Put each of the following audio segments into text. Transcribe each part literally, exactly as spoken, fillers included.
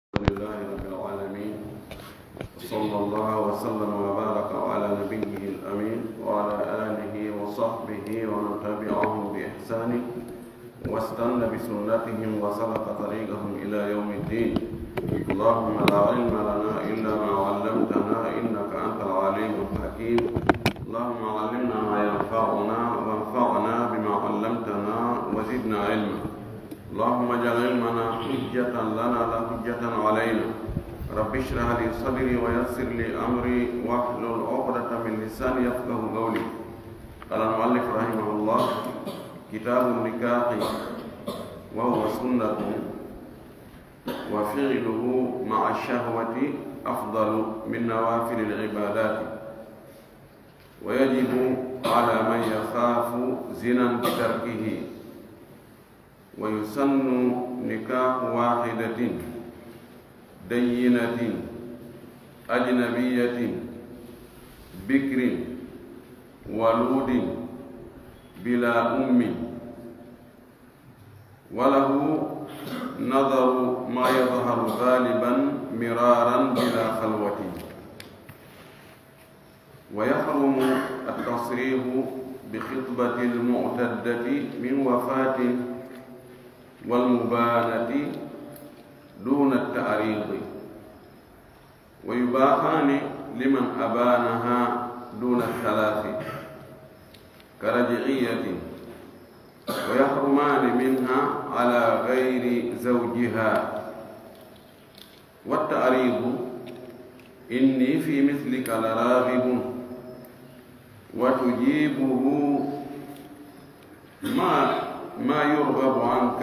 الحمد لله رب العالمين. وصلى الله وسلم وبارك على نبيه الأمين وعلى آله وصحبه ومن تبعهم بإحسان واستن بسنتهم وسلك طريقهم إلى يوم الدين. اللهم لا علم لنا إلا ما علمتنا إنك أنت العليم الحكيم. اللهم علمنا ما ينفعنا وانفعنا بما علمتنا وزدنا علما. اللهم اجعل علمنا حجة لنا لا حجة علينا. رب اشرح لي صدري ويسر لي أمري واحلل عقدة من لساني يفقه قولي. قال المؤلف رحمه الله: كتاب النكاح، وهو سنة، وفعله مع الشهوة أفضل من نوافل العبادات، ويجب على من يخاف زنا بتركه، ويسن نكاح واحدة دينة أجنبية بكر ولود بلا أم، وله نظر ما يظهر غالبا مرارا بلا خلوة، ويحرم التصريح بخطبة المعتدة من وفاة والمبانة دون التعريض، ويباحان لمن أبانها دون الثلاث كرجعية، ويحرمان منها على غير زوجها. والتعريض: إني في مثلك لراغب، وتجيبه ما، ما يرغب عنك،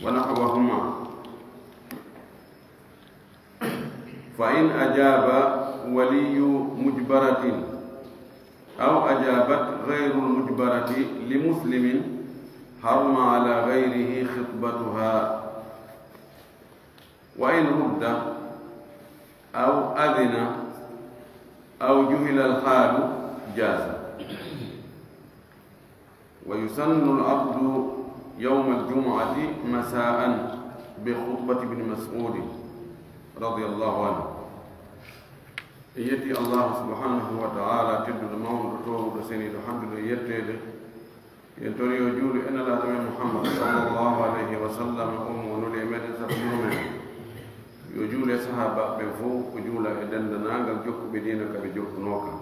ونحوهما. فإن أجاب ولي مجبرة أو أجابت غير المجبرة لمسلم، حرم على غيره خطبتها، وإن رد أو أذن أو جهل الحال جاز. ويسن العقد يوم الجمعة مساء بخطبة ابن مسعود رضي الله عنه. En yetti Allahu subhanahu wa ta'ala, tedduɗo, mawnuɗo, toowuɗo, seniiɗo, handuɗo e yetteede. En tori yo juulu e Nelaaɗo men Muhammad sallallahu alayhi wa sallam, on mo nuli e meɗen, sabu mum en. Yo juulu e sahaabaaɓe ɓen fof, o juula e denndaangal jokkuɓe diina ka ɓe jokkunoo kan.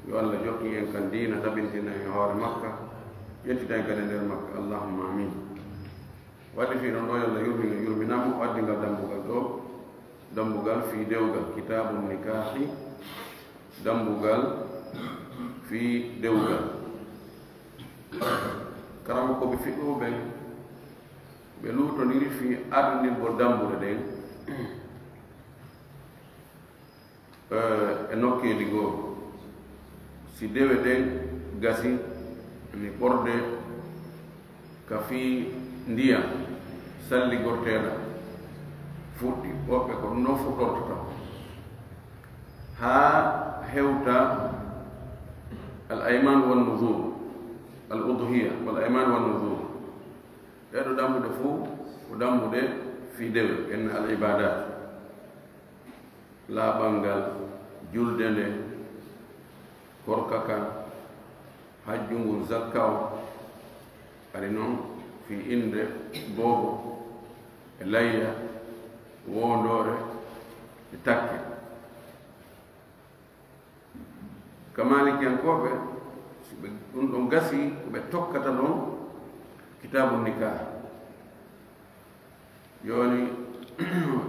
Yo Allah jokkin en kan diina, tabintina en hoore makka, ƴettita en kadi e nder makka. Allahumma amin. Wadde fii ɗon ɗo, yo Allah yurmin en, yurminan mo, o addi ngal dambugal ɗo, dambugal fii dewgal, kitaabu nikaahi, dambugal fii dewgal. Karamokooɓe fiqhu ɓen, ɓe luutondiri fii arnirgol dambuɗe ɗen, eh, e nokkeeli goo. Si dewe ɗen gasi, ni ɓorde ka fii ndiyan salligorteeɗan fuɗɗi, woɓɓe ko ɗum ɗon fuɗɗortotoo, haa hewta al ayman wan nuzur, al udhiya wal ayman wan nuzur. Ɗee ɗoo dambuɗe fof ko dambuɗe fii dewe, en al ibadat. Laaɓal ngal, julde nden, korka kan, hajju ngun, zakka on, ari non fii innde boobo e layya, woondoore e takke. Ka Maalikiyankooɓe, si ɓe, ɗum ɗon gasi, ko ɓe tokkata ɗon kitaabu nikah. Jooni,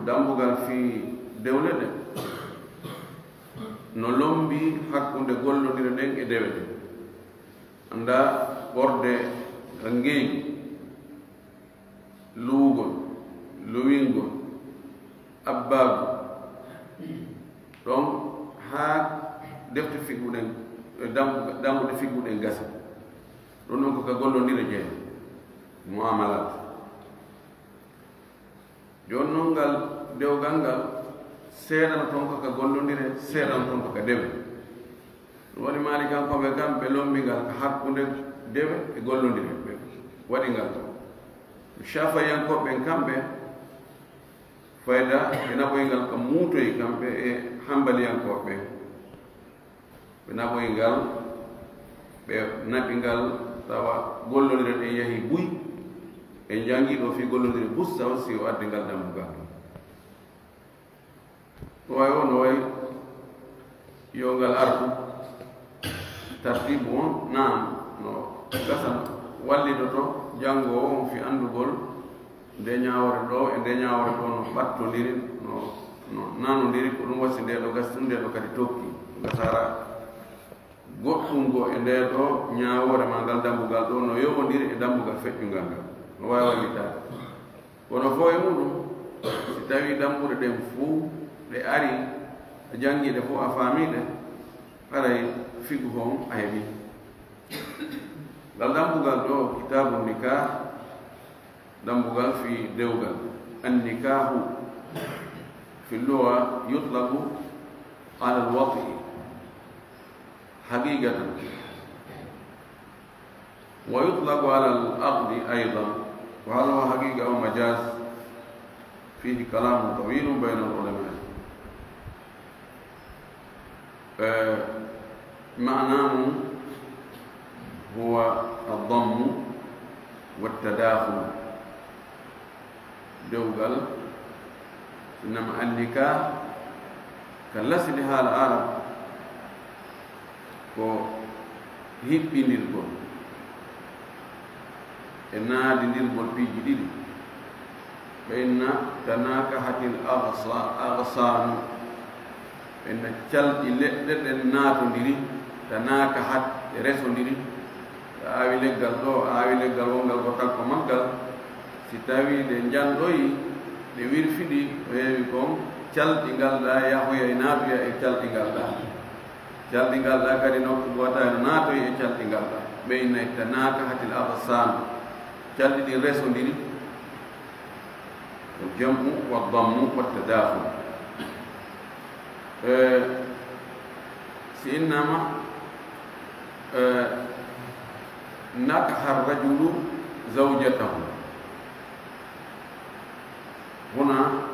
dambugal fii dewle ɗe no lombi hakkunde gollondire ɗen e dewe ɗen. Anndaa ɓorde ka ngeeñu, luwugol, luwingol, abbaagu, ɗon haa defte fiqhu ɗen, e dambu-, dambuɗe fiqhu ɗen gasi. Ɗum ɗon ko ka gollondire jeyaa, muamalat. Jooni non ngal dewgal ngal seeɗano ton ko ka gollondire, seeɗano ton ko ka dewe. Ɗum waɗi Maalikiyankooɓe kamɓe lombi ngal ka hakkunde dewe e gollondire, ɓe waɗi ngal ɗon. Shaafi'iyankooɓe ɓen kamɓe, Fayda, ɓe naɓoyi ngal ka muutoyi, kamɓe e hambaliyankooɓe ɓen. Ɓe naɓoyi ngal, ɓe naɓi ngal tawa gollondire ɗen yahi buy. En janngi ɗo fii gollondire bus tawa si o addi ngal dambugal ɗon. No wayi o, no wayi yo ngal artu tartiibu on, naam, no gasa wallidoto janngoowo on fii anndugol nde ñaawoore ɗoo e nde ñaawoore ɗoo no ɓattondiri, no, no nanondiri, ko ɗum wasi nde ɗoo gasi ɗum, nde ɗoo kadi tokki. Gasa hara goɗɗum goo e nde ɗoo ñaawoore maa ngal dambugal ɗoo no yowondiri e dambugal feƴƴungal ngal. No waawi wallitaade. Kono fof e muɗum, si tawii dambuɗe ɗen fof ɗe arii, a janngii ɗe fof, a faamii ɗe, haray fiqhu on a heɓii. Ngal dambugal ɗoo, kitaabu nikah, dambugal fii dewgal. An nikahu fi lluga yutlaqu ala al wat'i haqiqatan. ويطلق على العقد أيضا، وهل هو حقيقة أو مجاز؟ فيه كلام طويل بين العلماء. Eh, maanaa mum هو الضم والتداخل. Dewgal, innama annikaa ka lasli haala Arab ko hiɓɓindirgol e naadindirgol piiji ɗiɗi. Fa inna tanaakahatil agsa-, agsaanu. Ɓe na calɗi leɗɗe ɗen naatondiri, tanaakahat, ɗe resondiri. A aawi leggal ɗoo, a aawi leggal wonngal ko takko maggal. Si tawii ɗe njanɗoyi, ɗe wirfidi, ko heewi kon, calɗi ngal ɗaa yahoya e naatoya e calɗi ngal ɗaa. Calɗi ngal ɗaa kadi nokku gooto no naatoyi e calɗi ngal ɗaa. Ɓe inna tanaakahatil agsaanu. Calɗi ɗin resondiri. Al jam'u wa dammu wa tadaakhul. Eh, si innama, eh, nakaha rajulu zawjatahu. Huna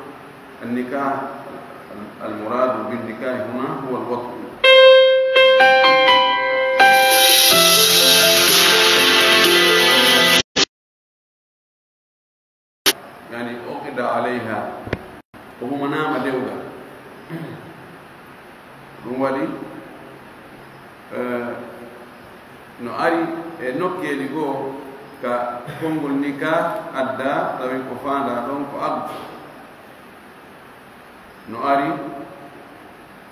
annikah, al-, al-muradu bin nikah huna huwa al-wat'u. Yani, uqida alayha, o humanaama dewgal. Ɗum waɗi, eh, no ari e nokkeeli goo ka konngol nikah addaa, tawi ko faandaa ɗon ko aqd. No ari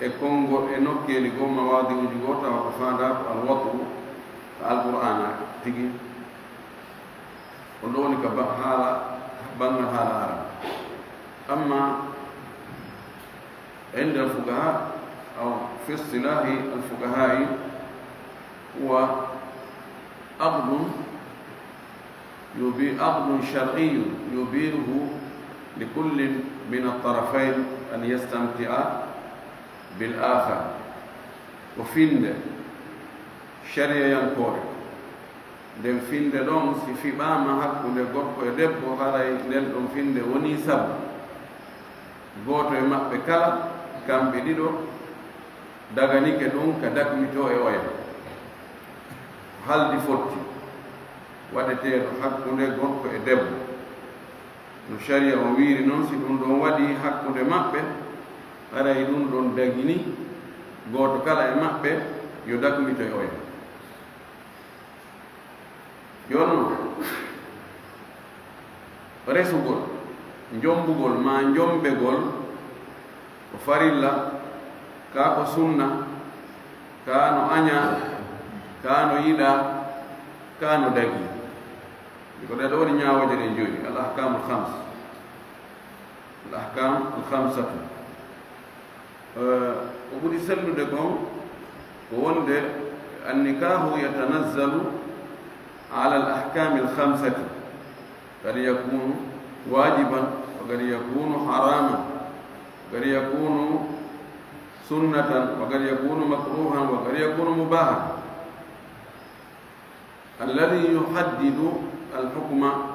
e konngol, e nokkeeli goo, mawaadi'uuji goo, tawa ko faandaa ko al-wat'u, ka Alqur'aana tigi. Ko ɗum woni ka ba-, haala, banngal haala Arab. Amma inda al-fuqaha, aw fi istilahi al-fuqaha'i, huwa aqdun yubi-, aqdun shar'iyyun yubihuhu li kullin min at-tarafayn an yastamti'a bil akhar. Ko finnde shariyayankoore. Nden finnde ɗon, si fiɓaama hakkunde gorko e debbo, haray nden ɗon finnde wonii sabu gooto e maɓɓe kala, kamɓe ɗiɗo, daganike ɗum ka dakmitoo e oya. Haldi fotti waɗeteeɗo hakkunde gorko e debbo. No shariya on wiiri non, si ɗum ɗon waɗii hakkunde maɓɓe, haray ɗum ɗon dagini gooto kala e maɓɓe yo dakmito e oya. Jooni non, resugol, njombugol maa njombegol ko farilla, kaa ko sunna, kaa no añaa, kaa no yiɗaa, kaa no dagii. Ko ɗee ɗoo woni ñaawooje ɗen joyi, al ahkaamul khams. Al ahkaam al khamsatu. Eh, ko ɓuri sellude kon ko wonde annikaahu yatanazzalu ala al ahkaami al khamsati. Qad yakunu waajiban, wa qad yakunu haraaman, wa qad yakunu sunnatan, wa qad yakunu makruuhan, wa qad yakunu mubaahan. Alladhi yuhaddidu al-hukma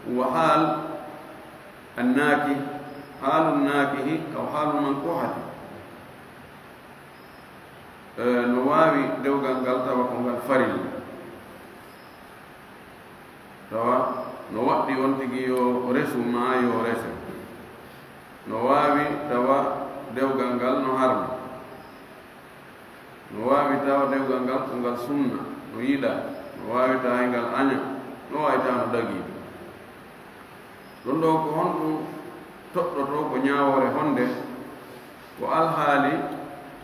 huwa hal an-nakih Haalun naakihi aw haalun mankuuhati. E, no waawi dewgal ngal tawa ko ngal farilla, tawa no waɗɗi on tigi yo resu maa yo rese. No waawi tawa dewgal ngal no harmi. No waawi tawa dewgal ngal ko ngal sunna, no yiɗaa. No waawi tawa hay ngal aña, no waawi tawa no dagii. Ɗum ɗoo ko honɗum toɗɗotoo, ko ñaawoore honde? Ko alhaali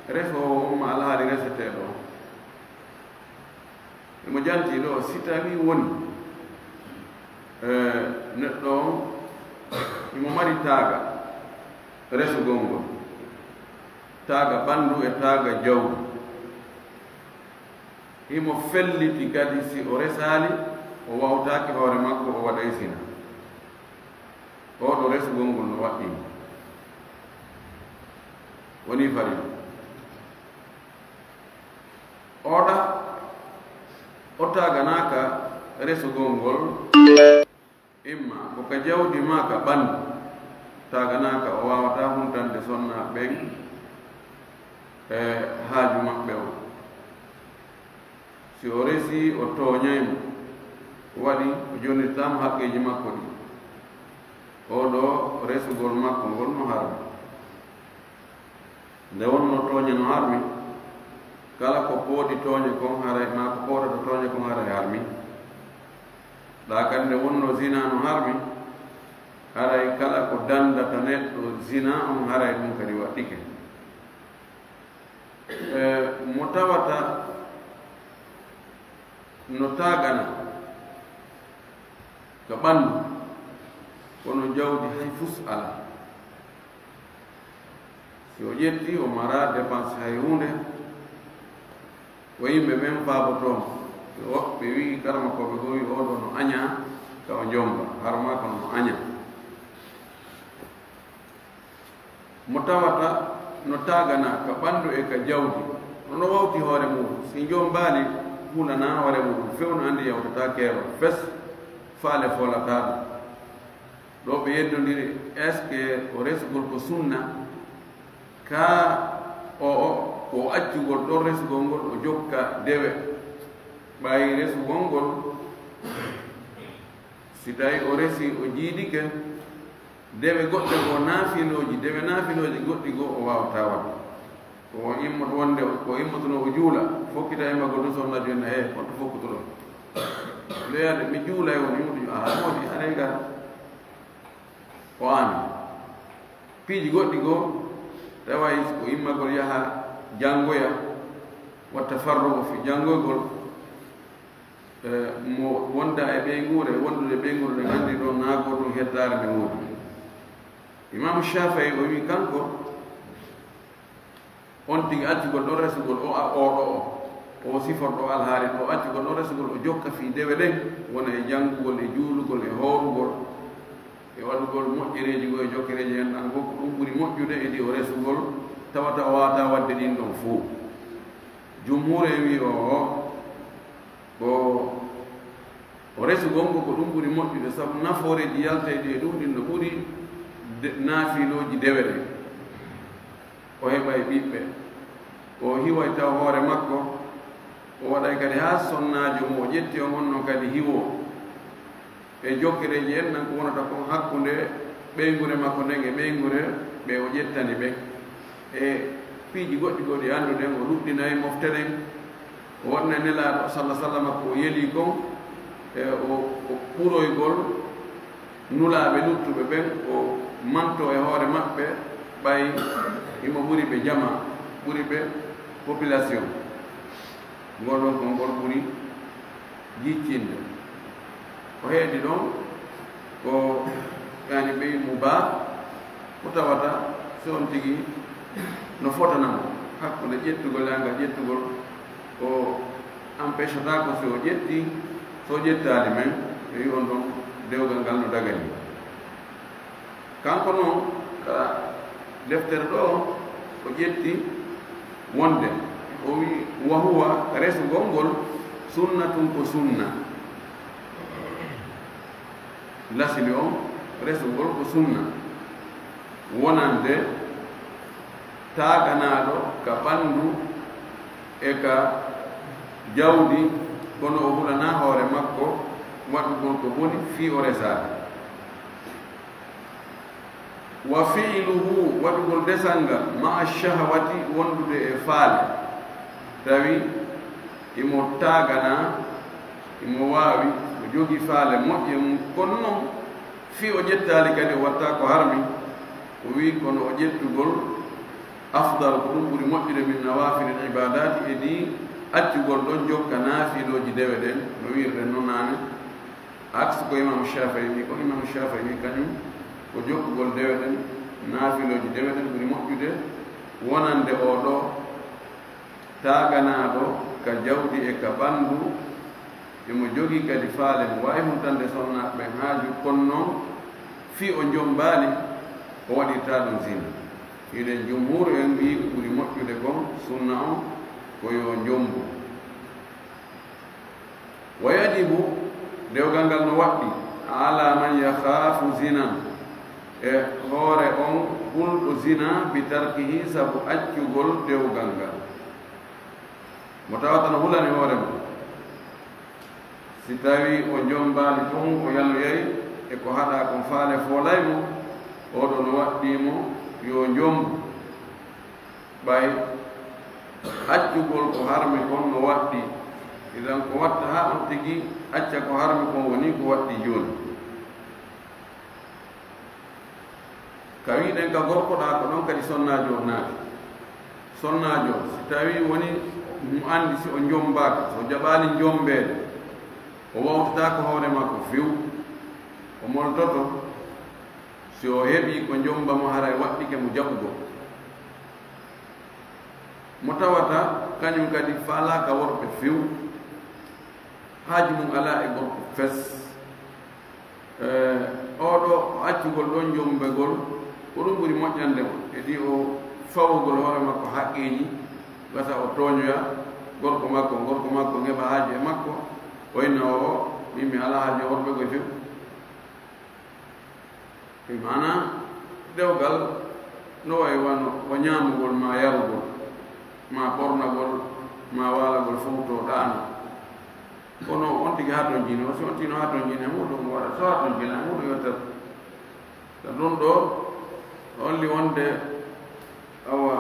resoowo on maa alhaali reseteeɗo on? Emo jantii ɗoo, si tawii woni, e, neɗɗo on imo mari taaga resugol ngol, taaga ɓanndu e taaga jawdi, imo felliti kadi si o resaali, o wawtaaki hoore makko, o waɗay zina. Oo ɗoo resugol ngol no waɗɗii mo. Wonii farilla. Oo ɗoo, o taaganaaka resugol ngol, imma ko ka jawdi maa ka ɓanndu, taaganaaka, o waawataa huntande sonnaaɓe ɓen e haaju maɓɓe on. Si o resii, o tooñay mo, o waɗi, o jonnitaama haqqeeji makko ɗin. Oo ɗoo resugol makko ngol no harmi. Nde wonnoo tooñe no harmi, kala ko pooɗi tooñe kon haray, maa ko pooɗata tooñe kon haray harmi. Ɗaa kadi nde wonnoo zinaa no harmi, haray kala ko dandata neɗɗo zinaa on haray ɗum kadi waɗɗike. E, mo tawata no taagana ka ɓanndu, kono jawdi hay fus alaa. Si o ƴetti, o maraa dépense hay huunde, ko yimɓe ɓen faabotoo mo. Woɓɓe wi'i, karamakooɓe goo wi'i, oo ɗoo no añaa, ka o jommba, hara maa kono no añaa. Mo tawata no taaganaa ka ɓanndu e ka jawdi, no wawti hoore muuɗum, si jommbaali, hulanaa hoore muuɗum, fewndo anndi yawtataa keerol, fes, faale foolataa ɗum. Ɗoo ɓe yeddondiri, est-ce que o resugol ko sunna? Kaa o, o, ko accugol ɗon resugol ngol, o jokka dewe. Ɓay resugol ngol, si tawi o resi, o jiidike, dewe goɗɗe goo naafilooji, dewe naafilooji goɗɗi goo o waawataa waɗde. Ko o immoto wonde, ko immotono o juula, fokkita immagol ɗum, sonna jooni, "He, honto fokkutuɗon?" Leyaade, "Mi juulay won yumtuju." "Aha, woni, aray ga." O aami. Piiji goɗɗi goo, taway ko immagol yaha janngoya, watta farlugo fii janngoygol, e, mo wonda e ɓeynguure, wondude e ɓeynguure, ɗen anndi ɗon naagoo ɗum heddaare nde woodi. Imaamu Shaafi'i o wi'i kanko, on tigi accugol ɗon resugol o, a, oo ɗoo o, o siforɗo alhaali ɗoo, accugol ɗon resugol o jokka fii dewe ɗen, wona e janngugol, e juulugol, e hoorugol, e waɗugol moƴƴereeji goo, e jokkereeji en ɗan goo, ko ɗum ɓuri moƴƴude e ɗi o resugol, tawata o waawataa waɗde ɗin ɗon fow. Jumhuur en wi'i o, o, ko o resugol ngol ko ɗum ɓuri moƴƴude, sabu nafooreeji yaltayɗi e ɗum ɗin no ɓuri de-, naafilooji dewe ɗen. O heɓay ɓiɓɓe, o hiway taw hoore makko, o waɗay kadi haa sonnaajo mo o ƴetti on, on non kadi hiwoo. E jokkereeji en nan ko wonata kon hakkunde ɓeynguure makko nden e ɓeynguure ɓe o ƴettani ɓen. E piiji goɗɗi goo ɗi annduɗen, o luɗɗinay mofte ɗen, o waɗnay Nelaaɗo salla sallama ko o yelii kon, e o, o ɓuroygol nulaaɓe luttuɓe ɓen, o mantoo e hoore maɓɓe, ɓay himo ɓuri ɓe jamaa, ɓuri ɓe population. Ngol ɗon ko ngol ɓuri jiccinde. Ko heedi ɗon, ko, yani, ɓe mu baa, ko tawata si on tigi no fotana mo hakkunde ƴettugol e anngal ƴettugol, o empêchata ko si o ƴetti, so o ƴettaali men, ɓe wi'i on ɗon dewgal ngal no daganii. Kanko non, ka deftere ɗoo, o ƴetti wonde, o wi'i, "Wa huwa, resugol ngol, sunnatun, ko sunna." Lasili on, resugol ko sunna. wonande taaganaaɗo ka ɓanndu e ka jawdi, kono o hulanaa hoore makko waɗugol ko boni fii o resaade. Wa fi'luhu, waɗugol desal ngal, ma'a shahawati, wondude e faale, tawi imo taaganaa, imo waawi, o jogii faale moƴƴe mum, kono non fii o ƴettaali kadi o watta ko harmi, o wi'i kono o ƴettugol afdal, ko ɗum ɓuri moƴƴude, min nawafilil ibadati, e ɗi accugol ɗon jokka naafilooji dewe ɗen, no wi'irɗen non naane. Aks ko Imam Shafi'i wi, ko Imam Shafi'i wi kañum ko jokkugol dewe ɗen, naafilooji dewe ɗen ɓuri moƴƴude wonande oo ɗoo taaganaaɗo ka jawdi e ka ɓanndu, emo jogii kadi faale mo waawi huntande sonnaaɓe ɓen haaju, kono non fii o jommbaali o waɗirta ɗum zina. Hiɗen jumhuuru en wi'i ko ɓuri moƴƴude kon sunna on ko yo jommbu. Wa yajibu, dewgal ngal no waɗɗi, ala man yakhaafu zinan, e hoore on hulɗo zina, bi tarkihi, sabu accugol dewgal ngal. Mo tawata no hulani hoore mum, si tawii o jommbaali tun, o yanoyay e ko haɗaa kon, faale foolay mo, oo ɗoo no waɗɗii mo yo jommbu. Ɓay accugol ko harmi kon no waɗɗii, idan ko watta haa on tigi acca ko harmi kon woni ko waɗɗii jooni. Ka wi'ɗen ka gorko ɗaa, ko ɗon kadi sonnaajo on naati. Sonnaajo on, si tawii woni mo anndi si o jommbaaka, si o jaɓaali jommbeede, o wawtataako hoore makko few, o moltoto, si o heɓii ko jommba mo haray waɗɗike mo jaɓugol. Mo tawata kañum kadi faalaaka worɓe few, haaju mum alaa e gorko fes. Eh, oo ɗoo accugol ɗon jommbegol, ko ɗum ɓuri moƴƴande mo, e ɗi o fawugol hoore makko haqqeeji, gasa o tooñoya gorko makko, gorko makko heɓa haaju e makko, o inna o, o, min mi alaa haaju e worɓe koye few. Bi maana, dewgal no wayi wano ko ñaamugol, maa yarugol, maa ɓornagol, maa waalagol, fow to ɗaano. Kono on tigi hatonjini, o si on tigi no hatonjini e muɗum, o waɗa so hatonjini e muɗum yottat. Ka ɗum ɗoo, holli wonde, awa,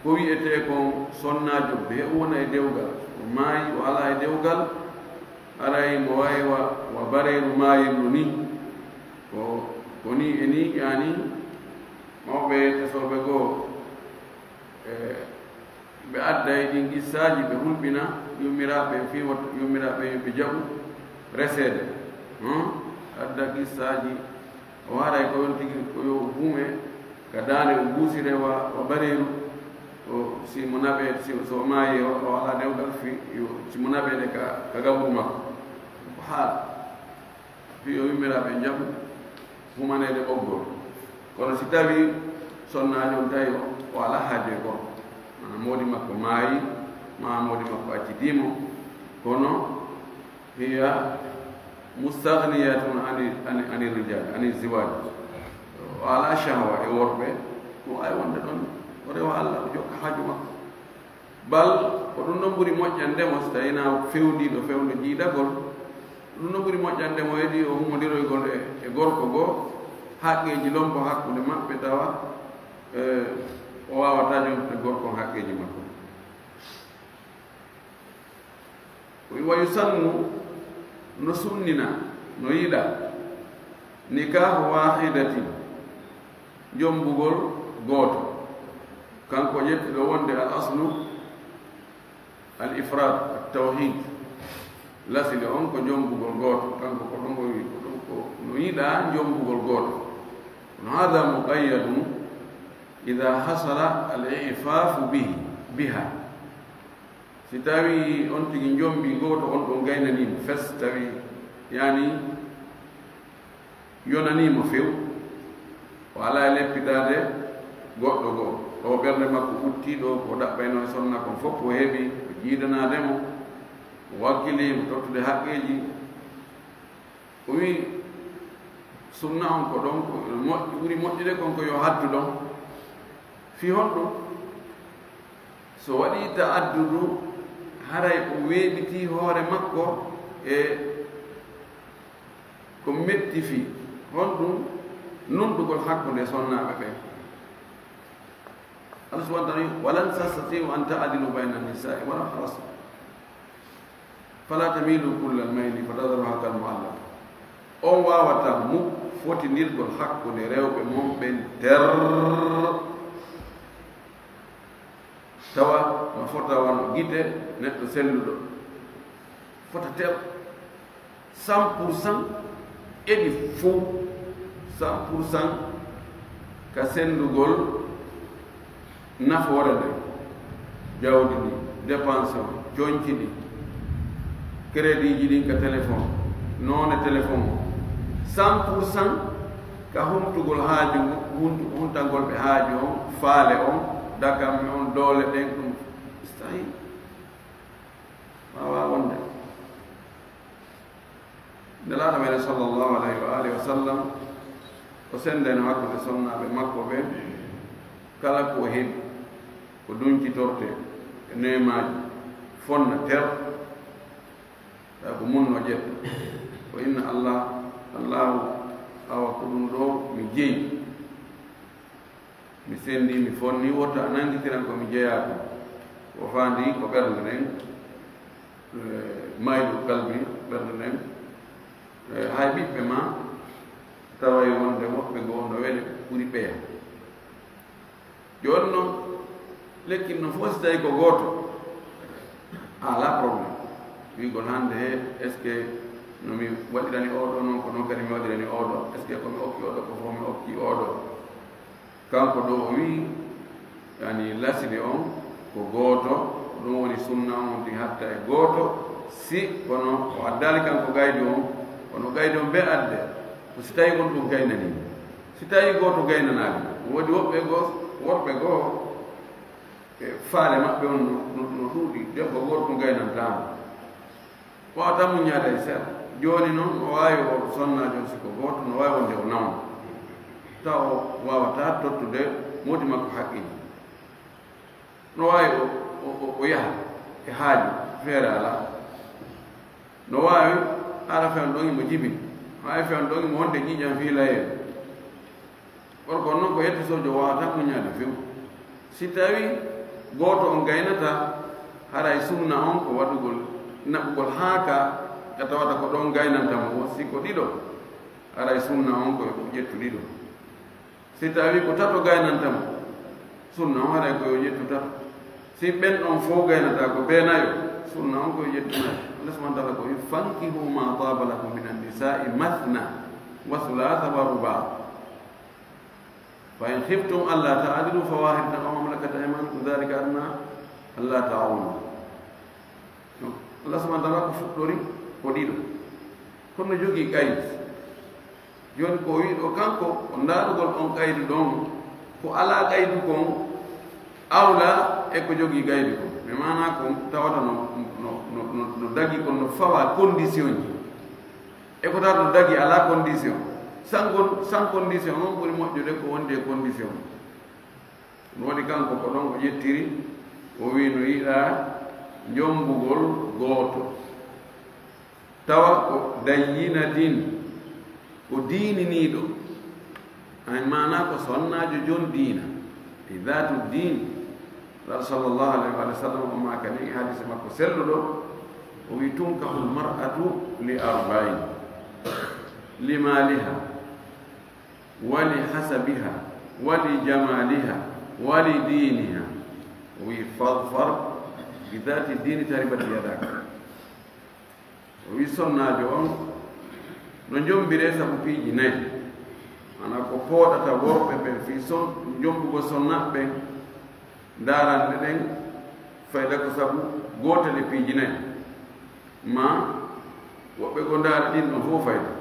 ko wi'etee kon sonnaajo, be o wona e dewgal, o maayi, o alaa e dewgal, haray mo wayi wa, wa bareeru maayirru ni. Ko, ko ni e ni, yaani, mawɓe tesooɓe goo, e, ɓe adda e ɗin qissaaji, ɓe hulɓina yummiraaɓe, fii wota yummiraaɓe ɓe jaɓu reseede. Hmm? Adda qissaaji, o haray ko on tigi, ko yo hume ka daande, o buusire wa, wa bareeru, o, si mo naɓe, si, so o maayi, o, o alaa dewgal fii, yo, si mo naɓeede ka, ka gaburu makko. Ko haala. Fii yo yummiraaɓe jaɓu humaneede ɓoggol. Kono si tawii sonnaajo on tawi o, o alaa haaju e gorko, maanaa moodi makko maayi, maa moodi makko accidii mo, kono hiya mustaghniyatun ani, ani, ani rijaal, ani ziwaaj. O alaa shahwa e worɓe, ɗum ay wonde ɗon, o rewa Alla, o jokka haaju makko. Bal ko ɗum ɗon ɓuri moƴƴande mo, si tawii na fewndiiɗo fewndo jiidagol, ɗum ɗon ɓuri moƴƴande mo heɗi o humondiroygol e, e gorko goo, haqqeeji lompo hakkunde maɓɓe, tawa, e, o waawataa jontude gorko on haqqeeji makko. Wa yusannu, no sunnina, no yiɗa, nikahu wahidatin, jommbugol gooto. Kanko ƴetti ɗo wonde al aslu al ifrad, at tawhid. Lasli on ko jommbugol gooto. Kanko ko ɗum o wi, ko ɗum ko no yiɗa jommbugol gooto. Kono hada muqayyadun ida hasala al ifafu bihi, biha. Si tawii on tigi jommbii gooto, on ɗon gaynanii mo fes, tawi yaani yonanii mo few, o alaa e leppitaade goɗɗo goo, ɗo ɓernde makko ɓuttii, ɗo ko ɗaɓɓaynoo e sonna kon fof, o heɓi ko jiidanaade mo, o wakkilii mo tottude haqqeeji. O wi'i, Sunna on ko ɗon ko moƴƴi, ɓuri moƴƴude kon ko yo haddu ɗon. Fii honɗum? So waɗii ta'addudu, haray o weeɓitii hoore makko e ko metti fii honɗum? Nunɗugol hakkunde sonnaaɓe ɓen. Allah subhanahu wa ta'ala, "Walan tastati'u an ta'dilu bayna nisaa'i walaw harastum. Fala tamilu kullal mayli fatadharuha kal mu'allaqa." On waawataa muk fotindirgol hakkunde rewɓe mon ɓen ter, tawa no fota wano gite neɗɗo selluɗo. Fota ter. Cent pour cent, eɗi fow, cent pour cent ka senndugol nafoore nden, jawdi ndi, dépense o, conci ɗi, crédit ji ɗin ka téléphone, noone téléphone o, cent pour cent ka humtugol haaju ngu, humtu-, huntangol ɓe haaju on, faale on, dakamme on, doole ɗen, ɗum mustahil. Waawaa wonde. Nelaaɗo meɗen sallallahu alayhi wa alihi wa sallam, o senndeno hakkunde sonnaaɓe makko ɓen, kala ko o heɓi, ko duncitorte e neemaaji, fonna ter, tawa ko mun no ƴetta. O inna Allah, Allahu, awa ko ɗum ɗo mi jeyi. Mi senndi, mi fonni, wota a nanngitiran ko mi jeyaa ko. Ko faandi ko ɓernde nden, eh, maylu kalbi, ɓernde nden. Eh, hay ɓiɓɓe ma, taway wonde woɓɓe goo no wele ɓuri ɓeya. Jooni non, lekki non fof si tawi ko gooto, a alaa problème. Wiigol hannde he, est-ce que no mi waɗirani oo ɗoo non, ko non kadi mi waɗirani oo ɗoo? Est-ce que ko mi okki oo ɗoo, ko fof mi okki oo ɗoo? Kanko ɗoo o wi'i, yani, lasli on ko gooto, ko ɗum woni sunna on, on tigi hatta e gooto, si kono o addaali kanko gaydu on, kono gaydu on be adde, ko si tawi on ɗum gaynanii. Si tawi gooto gaynanaali, woodi woɓɓe goo, worɓe goo, e faale maɓɓe on no, no, no ɗuuɗi, debbo gooto ɗum gaynantaama. Wawata muññaade hay seeɗa. Jooni non, no waawi o sonnaajo on, si ko gooto, no waawi wonde o nawna. Tawa o waawataa tottude moodi makko haqqeeji. No waawi o, o, o, o yaha e haaju, feere alaa. No waawi ara fewn ɗon imo jibini. No waawi fewn ɗon imo wonde ƴiiƴam fii layee. Gorko on non ko yettisoojo, o waawataa muññaade few. Si tawii gooto on gaynataa, haray sunna on ko waɗugol, naɓugol haa ka, ka tawata ko ɗon gaynanta mo, si ko ɗiɗo, haray sunna on ko yo ƴettu ɗiɗo. Si tawii ko tato gaynanta mo, sunna on haray ko yo ƴettu tato. Si ɓen ɗon fow gaynataa ko bee nayo, sunna on ko yo ƴettu nayo. Allah subhanahu wa ta'ala ko wi'i, "Fankihu ma taba lakum minan nisa'i mathna wa thulatha wa ruba'." "Fa in khiftum alla ta'dilu fa wahidatan aw ma malakat aymanukum dhalika adna alla ta'ulu." Donc, Allah subhanahu wa ta'ala ko fuɗɗori ko ɗiɗo. Kono no jogii qaydi. Jooni ko o wi'i ɗoo kanko, ko ndaarugol on qaydu ɗon, ko alaa qaydu kon, awla e ko jogii qaydu kon. Mais maanaa kon tawata no, no, no, no, no dagi kon no fawa condition ji. E ko tawa no dagi alaa condition. Sans con-, sans condition on ɓuri moƴƴude ko wonde e condition. Ɗum waɗi kanko ko ɗon o ƴettiri, o wi'i no yiɗaa njombugol gooto. Tawa ko dayyinatin, ko diininiiɗo. Ay maanaa ko sonnaajo jon diina. Fi dhatu diin. Rasul sallallahu alayhi wa sallam o maakani e hadiise makko selluɗo, o wi'i, "Tunkahul mar'atu li arba'in, li maliha, wa li hasabiha, wa li jamaliha, wa li diniha." O wi'i, "Fadfar bi dhati dini taribat yadaka." O wi'i, sonnaajo on no njombiree sabu piiji nayi. Maanaa ko pooɗata worɓe ɓen fii son-, njombugol sonnaaɓe ɓen, ndaarande ɗen fayda ko sabu gootel e piiji nayi. Maa woɓɓe goo ndaara ɗin ɗon fow fayda.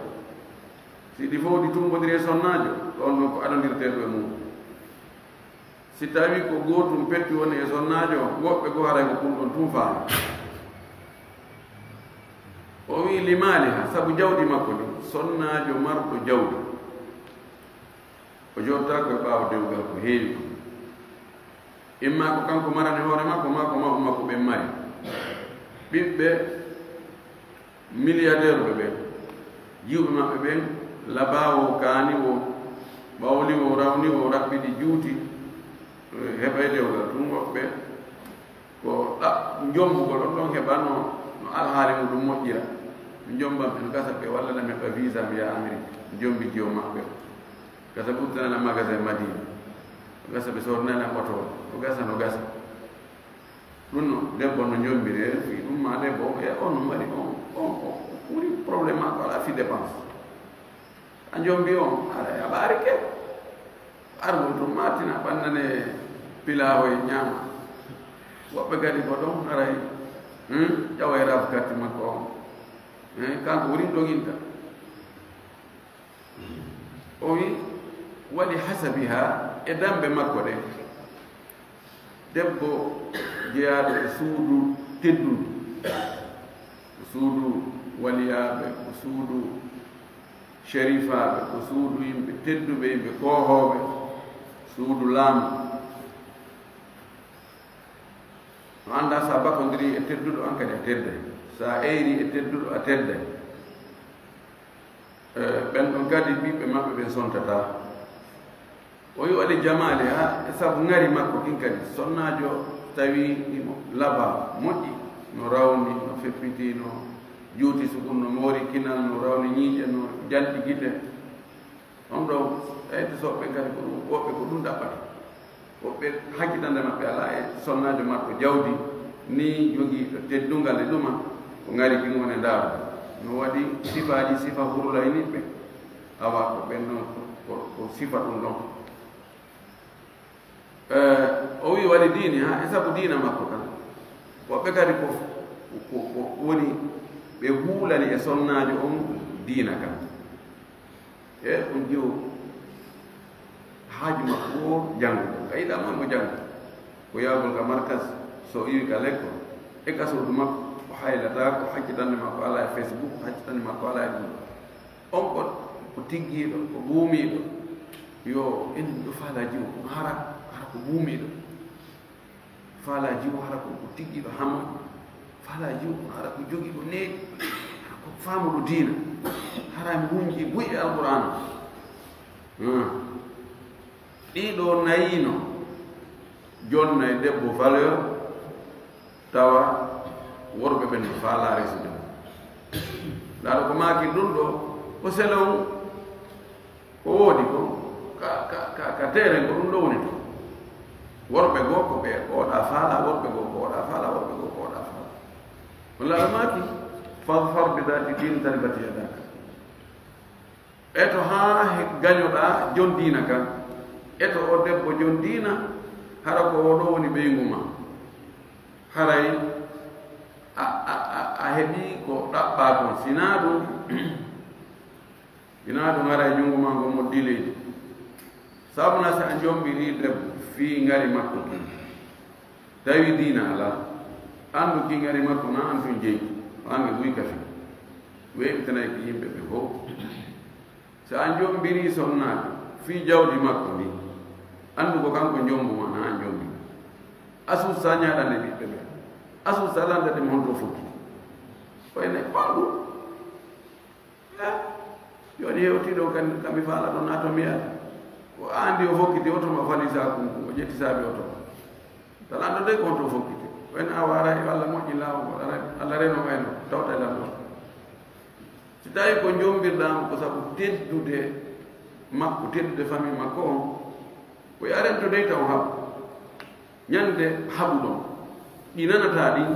Si ɗi fow ɗi tumbondiri e sonnaajo, ɗon ɗon ko adondirteeɗo e mum. Si tawii ko gootum petti woni e sonnaajo on, woɓɓe goo haray ko ɗum ɗon tun faala. O wi'i, "Li maliha," sabu jawdi makko ndin, sonnaajo marɗo jawdi. O jooɗtaako e ɓaawo dewgal ko heewi ko. Imma ko kanko marani hoore makko, maa ko mawɓe makko ɓen mari. Ɓiɓɓe milliardaire ɓe ɓen, jiwɓe maɓɓe ɓen, labaawo kaani wo, ɓawli wo, rawni wo, raɓɓiɗi, juuti, eh, heɓay dewgal. Tun woɓɓe ko ɗa-, jombugol on ɗon heɓa no, no alhaali muɗum moƴƴira. Mi jomban ɓe, no gasa ɓe walla na mi heɓa visa mi yaha Amérique. Jombi jiwo maɓɓe. Gasa ɓurtanana magasin Madina. Gasa ɓe sornana oto. Ko gasa, no gasa. Ɗum no debbo no jombiri, e fii ɗum ma debbo, e on no mari, on, on, on, ɓuri problème makko ala fii dépense. A jombi on, haray a ɓaari ke. Argol tun ma tina ɓannane pilaawo e ñaama. Woɓɓe kadi ko ɗon haray, hmm, ƴawa e rafkatti makko on. Eh, kanko woni doginta. O wi, wali hasabiha, e dambe makko ɗen. Debbo jeyaaɗo e suudu teddundu, ko suudu waliyaaɓe, ko suudu sherifaaɓe, ko suudu yimɓe tedduɓe, yimɓe koohooɓe, suudu laamu. No anndaa, so a bakondiri e tedduɗo, an kadi a tedday. So a eyri e tedduɗo, a tedday. Eh, ɓen ɗon kadi ɓiɓɓe maɓɓe ɓen sontataa. O wi wali jamaaliha, e sabu ŋari makko kin kadi, sonnaajo tawi imo laba, moƴƴi, no rawni, no feppiti, no juuti suɓun, no moori kinal, no rawni ñiiƴe, no janɗi gite. On ɗon, ɓayde so ɓen kadi ko ɗum, woɓɓe ko ɗum ɗaɓɓata. Woɓɓe hakkitande maɓɓe alaa e sonnaajo maɓɓe jawdi, ni jogiiɗo teddungal e ɗuma, ko ŋari kin woni ndaaru. No waɗi sifaaji, sifa hurlayniɓe. Awa ko ɓen non ko, ko, ko sifa ɗum ɗon. Eh, o wi wali diini ha, e sabu diina makko kan. Woɓɓe kadi ko, ko, ko woni ɓe huulani e sonnaajo on diina kan. E on jiwo haaju makko o janngo. Ka yiɗa mo mo janngo. Ko yaagol ka markas, so iwi ka lekko. E ka suudu makko, o haylata ko hakkitande makko ala e Facebook, hakkitande makko ala e ɗum. On ko, ko tiggiiɗo, ko buumiiɗo. Yo, en ɗo faalaaji o, hara, hara ko buumiiɗo. Faalaaji o, hara ko, ko tiggiiɗo hama. Faalaaji o, hara ko jogiiɗo neeɗi. Hara ko faamuɗo diina. Hara mi hunji buy e Alqur'aana. Hmm. Ɗiɗo nayino jonna e debbo valeur, tawa worɓe ɓen no faalaa resude mo. Laaɗo ko maaki ɗum ɗo, ko selon, ko woodi ko, ka, ka, ka, ka teeren ko ɗum ɗo woni to. Worɓe goo ko ɓe oɗa faala, worɓe goo ko oɗa faala, worɓe goo ko oɗa faala. Ko laaɗo maaki, fadfar bi dati din taribati yadaka. Eto haa he-, gañoɗaa jon diina kan. Eto o debbo jon diina, hara ko oɗo woni ɓeyngu ma. Haray a, a, a, a heɓii ko ɗaɓɓaa kon. Sinaa ɗum, sinaa ɗum haray junngo maa ngon moddi leydi. Sabu na si a jombirii debbo fii ŋari makko kin. Tawi diina alaa, anndu kii ŋari makko na an tun jeyi, o ange buy kafi. Weeɓitanay ki yimɓe ɓe fow. Si a jombirii sonnaajo fii jawdi makko ndin, anndu ko kanko jombu ma na an jombi. Asu sa ñaaɗande ɓiɓɓe ɓe. Asu sa landande mo honto fokkiti. Koye ne ɓandu. Eh, jooni hewtii ɗo kan, kam mi faala ɗo naato mi yaha. Ko anndi o fokkiti oto ma fali saaku ngu, o ƴetti saabi oto ma. Talanɗo de ko on to fokkiti. Ko en a waara e Allah moƴƴi laawol ngol, Allah, Allah reno mayno, tawta e lamɗo. Si tawi ko jombirɗaa mo ko sabu teddude makko, teddude famille makko on, ko yaren to dey taw haɓu. Ñande haɓuɗon, ɗi nanataa ɗin,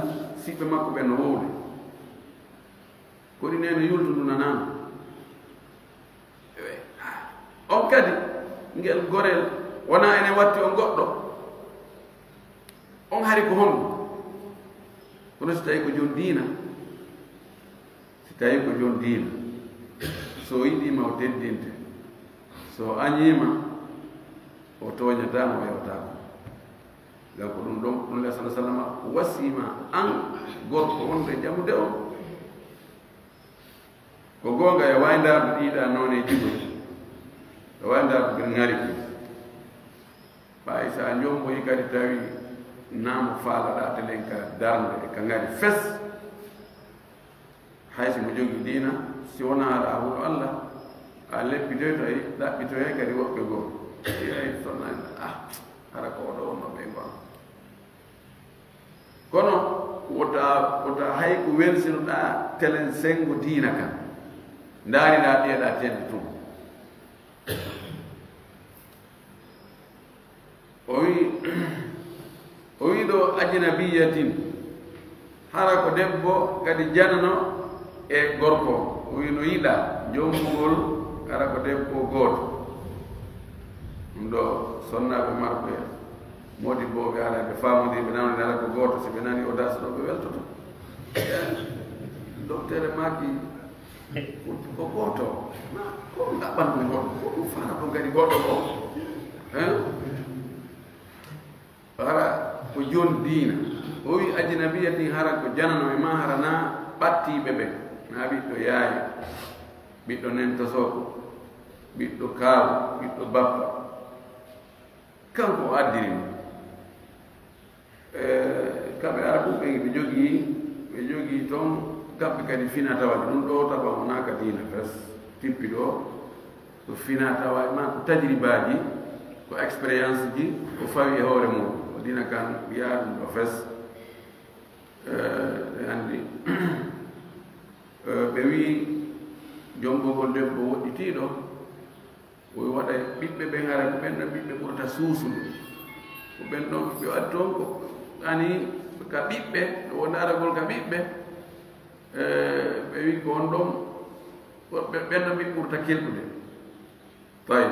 siɓɓe makko ɓen no wowde. Ko ɗi nene yultundu nanaano. On kadi, ngel gorel wonaa ene watti on goɗɗo. On hari ko honɗum? Kono si tawi ko jon diina, si tawi ko jon diina, so yiɗiima o teddinte, so añiima o tooñataa mo, o yewtaako. Ngam ko ɗum ɗon, ɗum le sala salama wasiima an gorko wonɗo e jamude on. Ko goonga e wayndaarɗo ɗiiɗa nooneeji ɗum. Wanda ɓe ngari ki. Ɓay sa njomboyi kadi tawi namo faalaɗa telen ka darnde e ka ngari fes. Hay si mo jogi diina, si wona aɗa hawru Allah, a leppitoyto e ɗaɓɓitoyay kadi woɓɓe goo. Ay sonna, ah, hara ko oɗo wonno ɓe goo. Kono wota, wota hay ko welsinoɗa telen sengo diina kan. Ndaarira ɗiyeɗa tedde tun. O wi, o wi ɗo ajnabiyatin, hara ko debbo kadi janano e gorko. O wi no yiɗa jombugol hara ko debbo gooto. Ɗum ɗo sonnaaɓe marɓe, modi booɓe ara ɓe faamodi ɓe nanoni hara ko gooto, si ɓe nani audace ɗo ɓe weltoto. Docteur maki ko, ko gooto. Ma, ko ngaɓan ɗum goɗɗo, ko ɗum fana ɗum kadi goɗɗo ko. Hein? Hara ko jon diina. O wi ajnabiyatin hara ko janano e ma hara na ɓattiɓe ɓe. Na ɓiɗɗo yaayo, ɓiɗɗo nentosoko, ɓiɗɗo kaawu, ɓiɗɗo bappa. Kanko o addiri mo. Eh, kamɓe Arabu ɓe, ɓe jogii, ɓe jogii toon kamɓe kadi fina tawa ɗum ɗo tawa wonaa ka diina fes. Tippi ɗo, ko fina tawa e ma ko tajribaaji, ko expérience ji, ko fawi e hoore mum. Ko diina kan wiyaa ɗum ɗo fes. Eh, ɓe anndi. Eh, ɓe wii, jombogol debbo woɗɗitiiɗo, o waɗa ɓiɓɓe ɓen, hara ko ɓen ɗon ɓiɓɓe ɓurata suusude. Ko ɓen ɗon ɓe waɗi toon ko ani ka ɓiɓɓe, o wondaragol ka ɓiɓɓe, eh, ɓe wii ko on ɗon, ko ɓe, ɓen ɗon ɓiɓɓe ɓurata kelɗude. Tawi.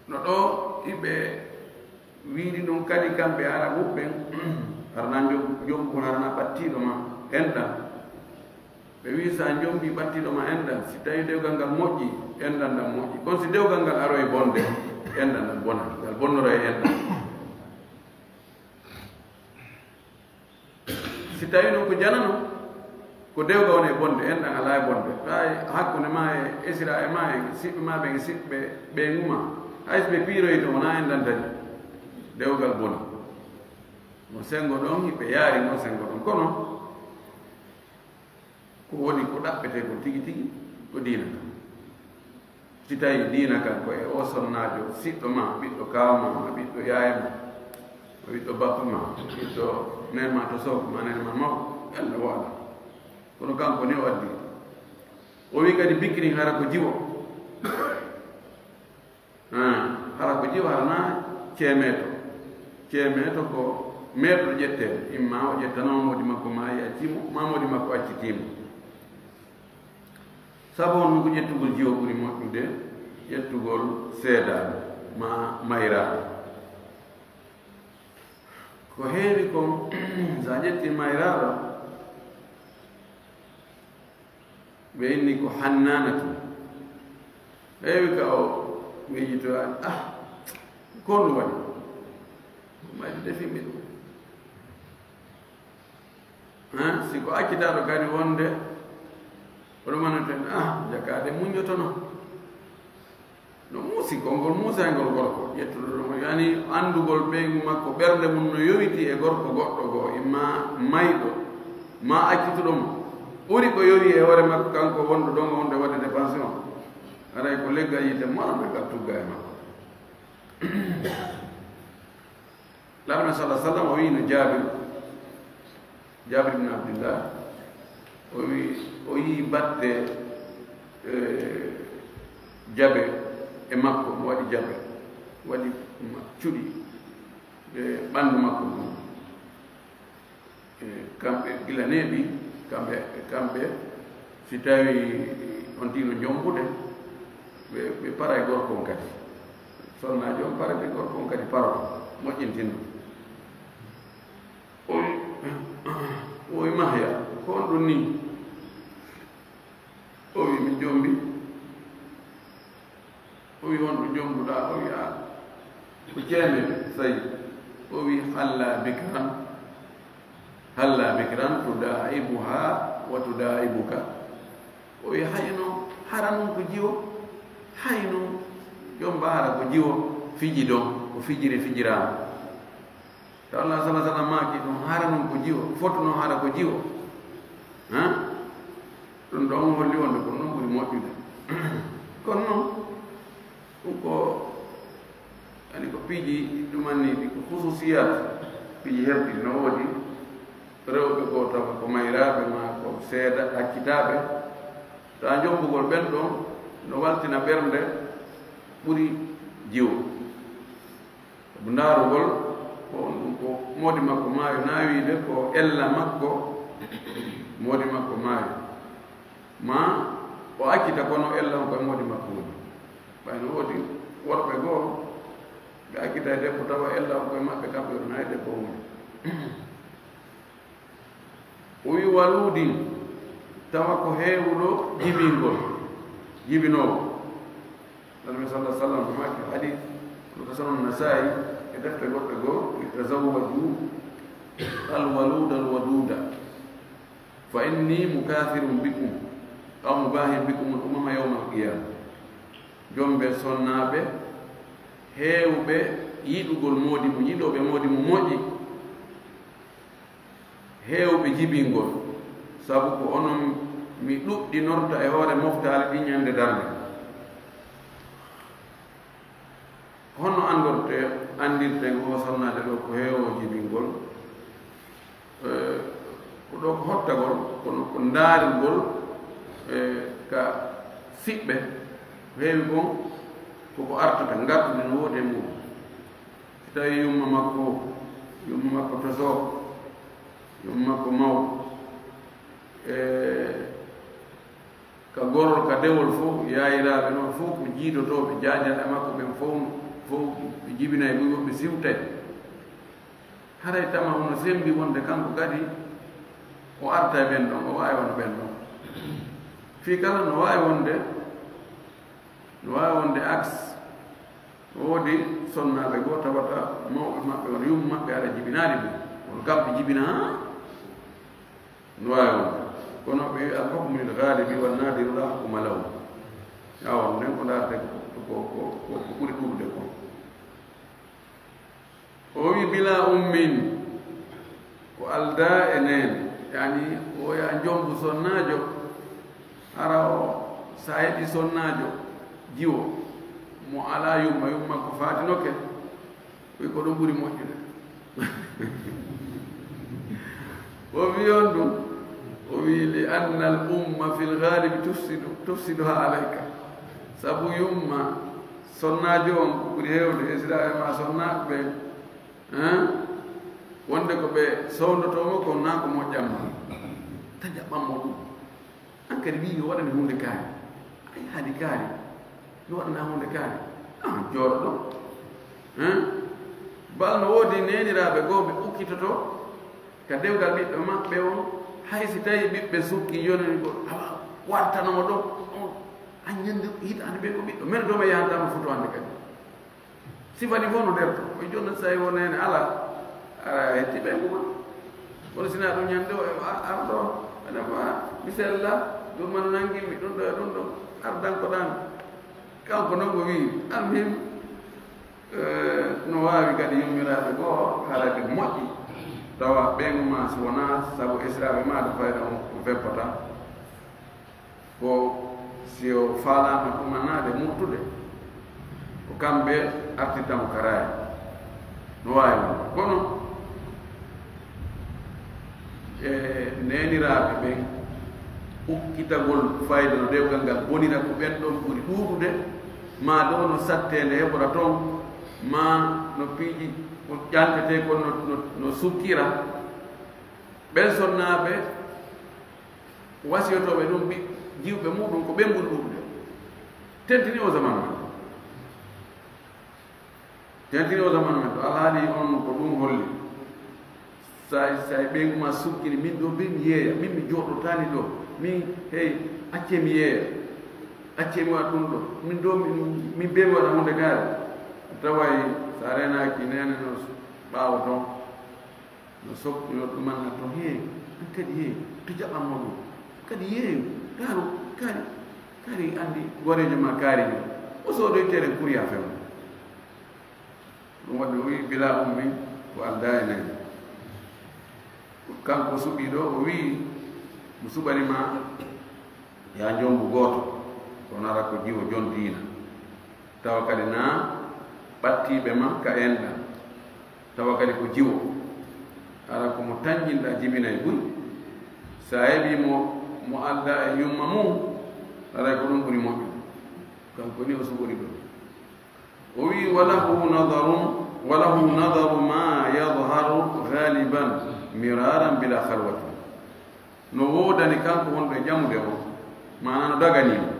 No ɗo iɓe wiidi ɗum kadi kamɓe Arabu ɓen, harana jom-, jomku harana ɓattiiɗo ma enɗan. Ɓe wii sa jombi ɓattiiɗo ma enɗan, si tawi dewgal ngal moƴƴi, enɗan ɗan moƴƴi. Kono si dewgal ngal aroy bonde, enɗan ɗan bona. Ngal bonnoroy enɗan. Si tawi noon ko janano, ko dewgal woni e bonde, enɗan alaa e bonde. Ɓay hakkunde ma e esira e ma e siɓɓe ma ɓen e siɓɓe ɓe nguma. Hay so ɓe piiroyto wona enɗan dañi. Dewgal boni. Mo sengo ɗon, hiɓe yaari mo sengo ɗon. Kono, ko woni ko ɗaɓɓetee ko tigi tigi, ko diina kan. Si tawi diina kan ko e o sonnaajo, siɗɗo ma, ɓiɗɗo kaaw ma, ma ɓiɗɗo yaay ma, ma ɓiɗɗo bappa ma, ɓiɗɗo nen ma to sook ma, nen ma mawɗo, yalla wo ala. Kono kanko ni o addi. O wi kadi bikirin hara ko jiwo. Ah, hara ko jiwo hara na ceemeeto. Ceemeeto ko meeɗo ƴetteede. Imma o ƴettano mawdi makko maayi accimo, ma mawdi makko accitiimo. Sabu honno ko ƴettugol jiwo ɓuri moƴƴude ƴettugol seedaaɗo ma mayraaɗo? Ko heewi kon, so a ƴetti mayraaɗo, ɓe inni ko Hannanatu. Heewi ka o miijitoyaani, ah, ko ɗum waɗi? Ko mayde defimi ɗum. Hein, si ko accitaaɗo kadi wonde, oɗo manoten, ah, jakaade muññotono. No muusi, konngol muusayngol gorko, ƴettuɗo ɗum, yani anndugol ɓeyngu makko, ɓernde mum no yowiti e gorko goɗɗo goo, imma mayɗo, ma accituɗo mo. Ɓuri ko yowi e hoore makko, kanko wonɗo ɗon, wonde waɗde pension. Haray ko leggal yiite mona, leggal tugga e makko. Laamɗo sallallahu alaihi wasallam o wiino Jaabir, Jaabir ibn Abdillah, o wi, o yii batte, eh, jabe e makko, mo waɗi jabe, waɗi ma-, cuɗi e ɓanndu makko ndu. E, kamɓe gila neeɓi, kamɓe, kamɓe, si tawi on tino jombude, ɓe, ɓe para e gorko on kadi. Sonnaajo on parete, gorko on kadi paroto, moƴƴintinno. O wi, o wi, Mahya, ko honɗum ni? O wi, mi jombi. O wi, honɗo jombuɗaa? O wi, a, ko ceeme, sayi. O wi, halla bikran, halla bikran tudaa'ibuha wa tudaa'ibuka. O wi, hayno hara non ko jiwo, hayno Jomba hara ko jiwo fiji ɗon, ko fijiri fijiraama. Taw Allah sala sala maaki ɗum hara noon ko jiwo, fotu noon hara ko jiwo. Ha? Ɗum ɗon holli wonde ko noon ɓuri moƴƴude. Kono noon, ɗum ko, yani ko piiji ɗumanni ɗi ko hususiyat, piiji herɗi no woodi, rewɓe ko tawa ko mayraaɓe ma ko seeda accitaaɓe, ta jombugol ɓen ɗon no waltina ɓernde ɓuri jiwo. Sabu ndaarugol ko on ɗum ko moodi makko maayo, na wiide ko ella makko moodi makko maayo. Ma o accita kono ella on koye moodi makko woni. Ɓay no woodi worɓe goo, ɓe accita e debbo tawa ella on koye maɓɓe kamɓe woni, na e debbo woni. O wi waludin, tawa ko heewuɗo jibingol, jibinoowo. Nabi sallallahu alaihi wasallam ko maaki hadith, ko ka Sunan Nasa'i, e defte goɗɗe goo, wi tazawwaju alwaluda alwaduda, fa inni mukathirun bikum, aw mubahin bikum al umama yawma al qiyama. Jombe sonnaaɓe heewɓe yiɗugol moodi mum, yiɗooɓe moodi mum moƴƴi, heewɓe jibingol, sabu ko onon mi ɗuɗɗinorta e hoore moftaali ɗi ñande darnde. Honno anndorte, anndirten oo sonnaajo ɗo ko heewoowo jibingol? Eh, ko ɗo ko hottagol, kono ko ndaarirgol, eh, ka siɓɓe, ko heewi kon koko artata, ngartude no woodi e muɗum. Si tawi yumma makko, yumma makko toso, yumma makko maw, e ka gorol, ka dewol fof, yaayiraaɓe noon fof ko jiidotooɓe, jaajaaɓe makko ɓen fof, fof ɓe jibinay ɗum, ɓe siwtay. Haray tama hono sembi wonde kanko kadi o arta e ɓen ɗon, o waawi won ɓen ɗon. Fii kala no waawi wonde, no waawi wonde aks. Woodi sonnaaɓe goo tawata mawɓe maɓɓe won yumma maɓɓe ara jibinaali ɗum. Kono kamɓe jibina haa no waawi wonde. Kono ɓe wi al hukmu lil ghalibi wan nadiru la hukma lahu. Yaa won nden ko ndaarte ko, ko, ko, ko, ko ɓuri ɗuuɗude kon. O wi bila ummin, ko aldaa e neene, yani o ya jombu sonnaajo, hara o, sa heɓi sonnaajo jiwo, mo alaa yumma, yumma ko faatinoke, wi ko ɗum ɓuri moƴƴude. O wi on ɗum, o wi li anna al umma fil ghalibi tufsidu, tufsiduha alayka, sabu yumma sonnaajo on ko ɓuri heewde esiraaɓe ma sonnaaɓe ɓen, hein? Wonde ko ɓe sowndotoo mo kon, naa ko moƴƴan ma. Tan jaɓɓan mo ɗum. An kadi wii yo waɗane huunde kaari. A yahaali kaari. Yo waɗana huunde kaari. An jooɗo ɗon. Hein? Bal no woodi neeniraaɓe goo ɓe ukkitotoo ka dewgal ɓiɓɓe maɓɓe on, hay si tawii ɓiɓɓe sukki yonani ko, awa, wartano mo ɗon, on, an ñande hitaande ɓe ko ɓiɗɗo, men ɗo mi yahantaama futo hannde kadi. Sifani fof no nder to, o jonna so tawi won heen alaa, ara hetti ɓe nguma. Kono sina ɗum ñande o e ar-, arɗo, ene ma, mi sella, ɗum man nanngin mi, ɗum ɗo e ɗum ɗo, ardan ko ɗan. Kanko noon o wii, almuhim, Eh, no waawi kadi yummiraaɓe goo haalade moƴƴi, tawa ɓeyngu ma si wonaa sabu esiraaɓe ma, ɗo fayda on ko feppata, ko si o faalaama ɗumanaade murtude, ko kamɓe artirta mo karaye. No waawi wonde. Kono, e neeniraaɓe ɓen, ukkitagol fayda no dewgal ngal bonira ko ɓen ɗon ɓuri ɗuuɗude, maa ɗo no satteende heɓora toon, maa no piiji ko ƴantetee kon no, no, no sukkira. Ɓen sonnaaɓe wasiyotooɓe ɗum ɓi-, jiwɓe muɗum ko ɓen ɓuri ɗuuɗude. Tentini o zamanu men. Tentini o zamanu men ɗo, alhaali on ko ɗum holli. Sa, sa e ɓeyngu ma sukkini, min ɗo, min mi yeeya, min mi jooɗotaani ɗo, min, hey, accee mi yeeya, accee mi waɗa ɗum ɗo, min ɗo, min, min bee mi waɗa huunde gaare. Taway sa reenaaki neene no ɓaawo toon. No sokkuno ɗumanna to, hee, an kadi, hee, to jaɓanmo ɗum. Kadi, yeeyo, ndaaru, kaari, kaari, anndi, gooreejo ma kaari ni. O soodoy teren kuriya few. Ɗum waɗi o wi'i bila ummin ko aldaa e nayi. Kanko suɓii ɗo, o wi'i mo suɓani ma ya njombu gooto, kono ara ko jiwo jon diina. Tawa kadi na ɓattiiɓe ma ka enɗan. Tawa kadi ko jiwo. Ara ko mo tanƴinɗa jibinay buy. Sa heɓii mo, mo aldaa e yumma mum, aray ko ɗum ɓuri moƴƴu. Kanko ni o suɓori ɗum. O wi'i, "Walahu nadarun, walahu nadaru ma yadharu ghaliban miraran bila khalwatin." No woodani kanko wonɗo e ƴamude on, maana no dagani mo.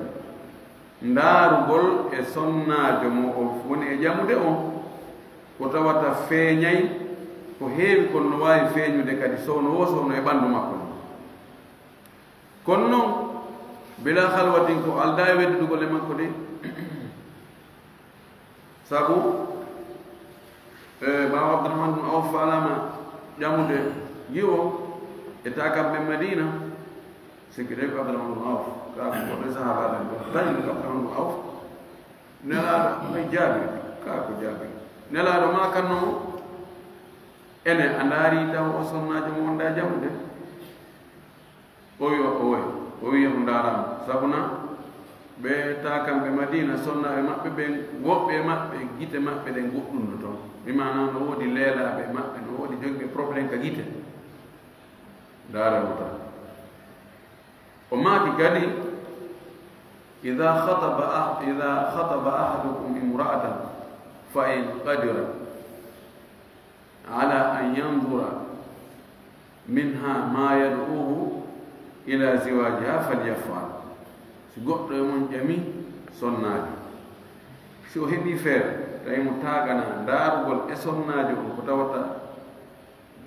Ndaarugol e sonnaajo mo o woni e ƴamude on, ko tawata feeñay, ko heewi kon no waawi feeñude kadi sowno wo sowno e ɓanndu makko non. Kono non, bila khalwatin ko aldaa e weddudugol e makko de. Sabu, e, ɓaawo Abdurrahman bin Awf faalaama ƴamude jiwo e taakamɓe Madina, sikki de ko Abdurrahman bin Awf, kaa ko goɗɗo e sahaabaaɓe ɓen, tawi ko Abdurrahman bin Awf, Nelaaɗo, may Jaabir, kaa ko Jaabir. Nelaaɗo maakanno mo, ene a ndaari taw o sonnaajo mo wonɗa ƴamude? O wi'i, o wi'i, o wi'i mo ndaaraama. Sabu na, ɓe taakamɓe Madina, sonnaaɓe maɓɓe ɓen, woɓɓe e maɓɓe, gite maɓɓe ɗen goɗɗum no ton. Mi maana no woodi leelaaɓe e maɓɓe, no woodi jogiiɓe problème ka gite. Ndaara mo tan. O maaki kadi, "Idha khataba ah-, idha khataba ahadukum imra'atan fa in qadira ala an yanzura minha ma yad'uhu ila ziwajiha falyaf'al." Si goɗɗo e mon ƴami sonnaajo, si o heɓii feere, tawi mo taagana ndaarugol e sonnaajo on ko tawata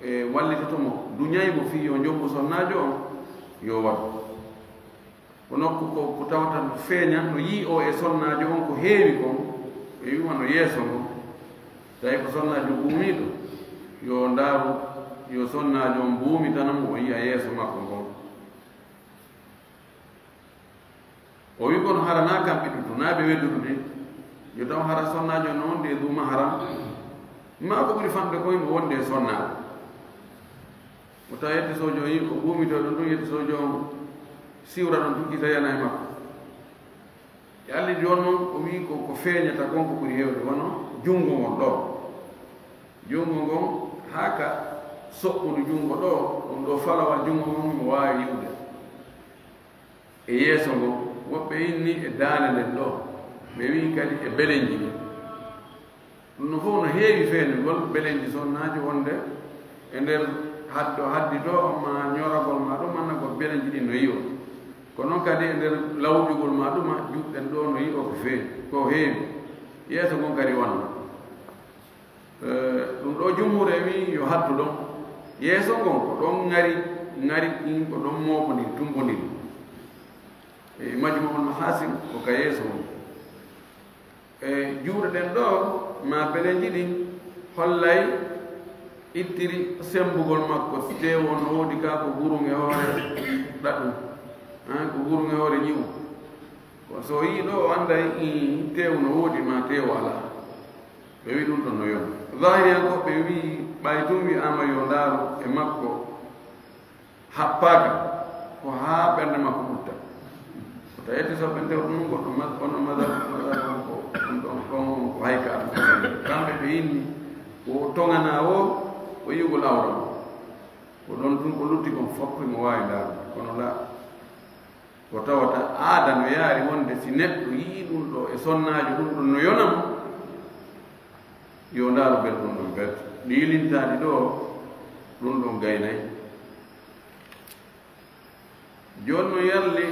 e wallitoto mo, duñay mo fii yo jommu sonnaajo on, yo waɗu. Ko nokku ko, ko tawata no feeña, no yi'i o e sonnaajo on ko heewi kon, e wi'uma no yeeso ngon. Tawi ko sonnaajo buumiiɗo, yo ndaaru, yo sonnaajo on buumitana mo, o yi'a yeeso makko ngon. O wi'i, "Kono hara na kamɓe ɗuɗɗo, na ɓe wedduɗo de. Yo taw hara sonnaajo no wonde e duuma haram. Ma ko ɓuri fanɗude ko himo wonde e sonnaajo." O tawi yetti sojo o yi'i ko buumitoo ɗon ɗum, yetti sojo on siwra ɗon ɗum, gita yana e makko. E alli jooni noon, o wi'i ko, ko feeñata kon ko ɓuri heewde, wano junngo ngon ɗo. Junngo ngon, haa ka soɓɓundu junngo ɗo, ɗum ɗo falawal junngo ngon, mo waawi yi'ude. E yeeso ngon, woɓɓe inni e daande nden ɗo, ɓe wi'i kadi e belenji ɗin. Ɗum no fof no heewi feeñugol belenji sonnaajo wonde e nder haddo, haddi ɗo, ma ñoragol ma ɗum, annagol belenji ɗin no yi'o. Ko noon kadi e nder lawƴugol ma ɗuma, juɗɗen ɗo no yi'o ko feewi, ko heewi. Yeeso ngon kadi wonno. Eh, ɗum ɗo jumhuur e wi'i yo hattu ɗon. Yeeso ngon ko ɗon ŋari, ŋari ɗin ko ɗon mooɓondiri, tumbondiri. E Majmu'ul Mahasin ko ka yeeso woni. E juuɗe ɗen ɗo, ma belenji ɗin, hollay ittiri sembugol makko, teewo no woodi ka ko gurun e hoore ɗaɗum, eh, ko gurun e hoore ƴi'u. Ko so o yi'i ɗo, o anday, ii, teewu no woodi, ma teewu alaa. Ɓe wi'i ɗum ɗon no yona. Zahiriyankooɓe wi'i, ɓay tun wi'aama yo ndaaru e makko happaaka, ko haa ɓernde makko ɓutta. Ko tawi yetti so ɓe ndew ɗum, goɗɗo ma-, ono mazhab, mazhab on ko ɗum ɗon, ɗon on ko hay ka Abdul Hasan. Kamɓe ɓe inni, ko toŋanaa o, o yi'ugol awra on. Ko ɗon tun ko lutti kon fof himo waawi ndaarude, kono la, ko tawata aada no yaari wonde si neɗɗo yi'i ɗum ɗo e sonnaajo ɗum ɗon no yona mo, yo ndaaru bel ɗum ɗon bel. Ɗii lintaali ɗo, ɗum ɗon gaynay. Jooni no yalli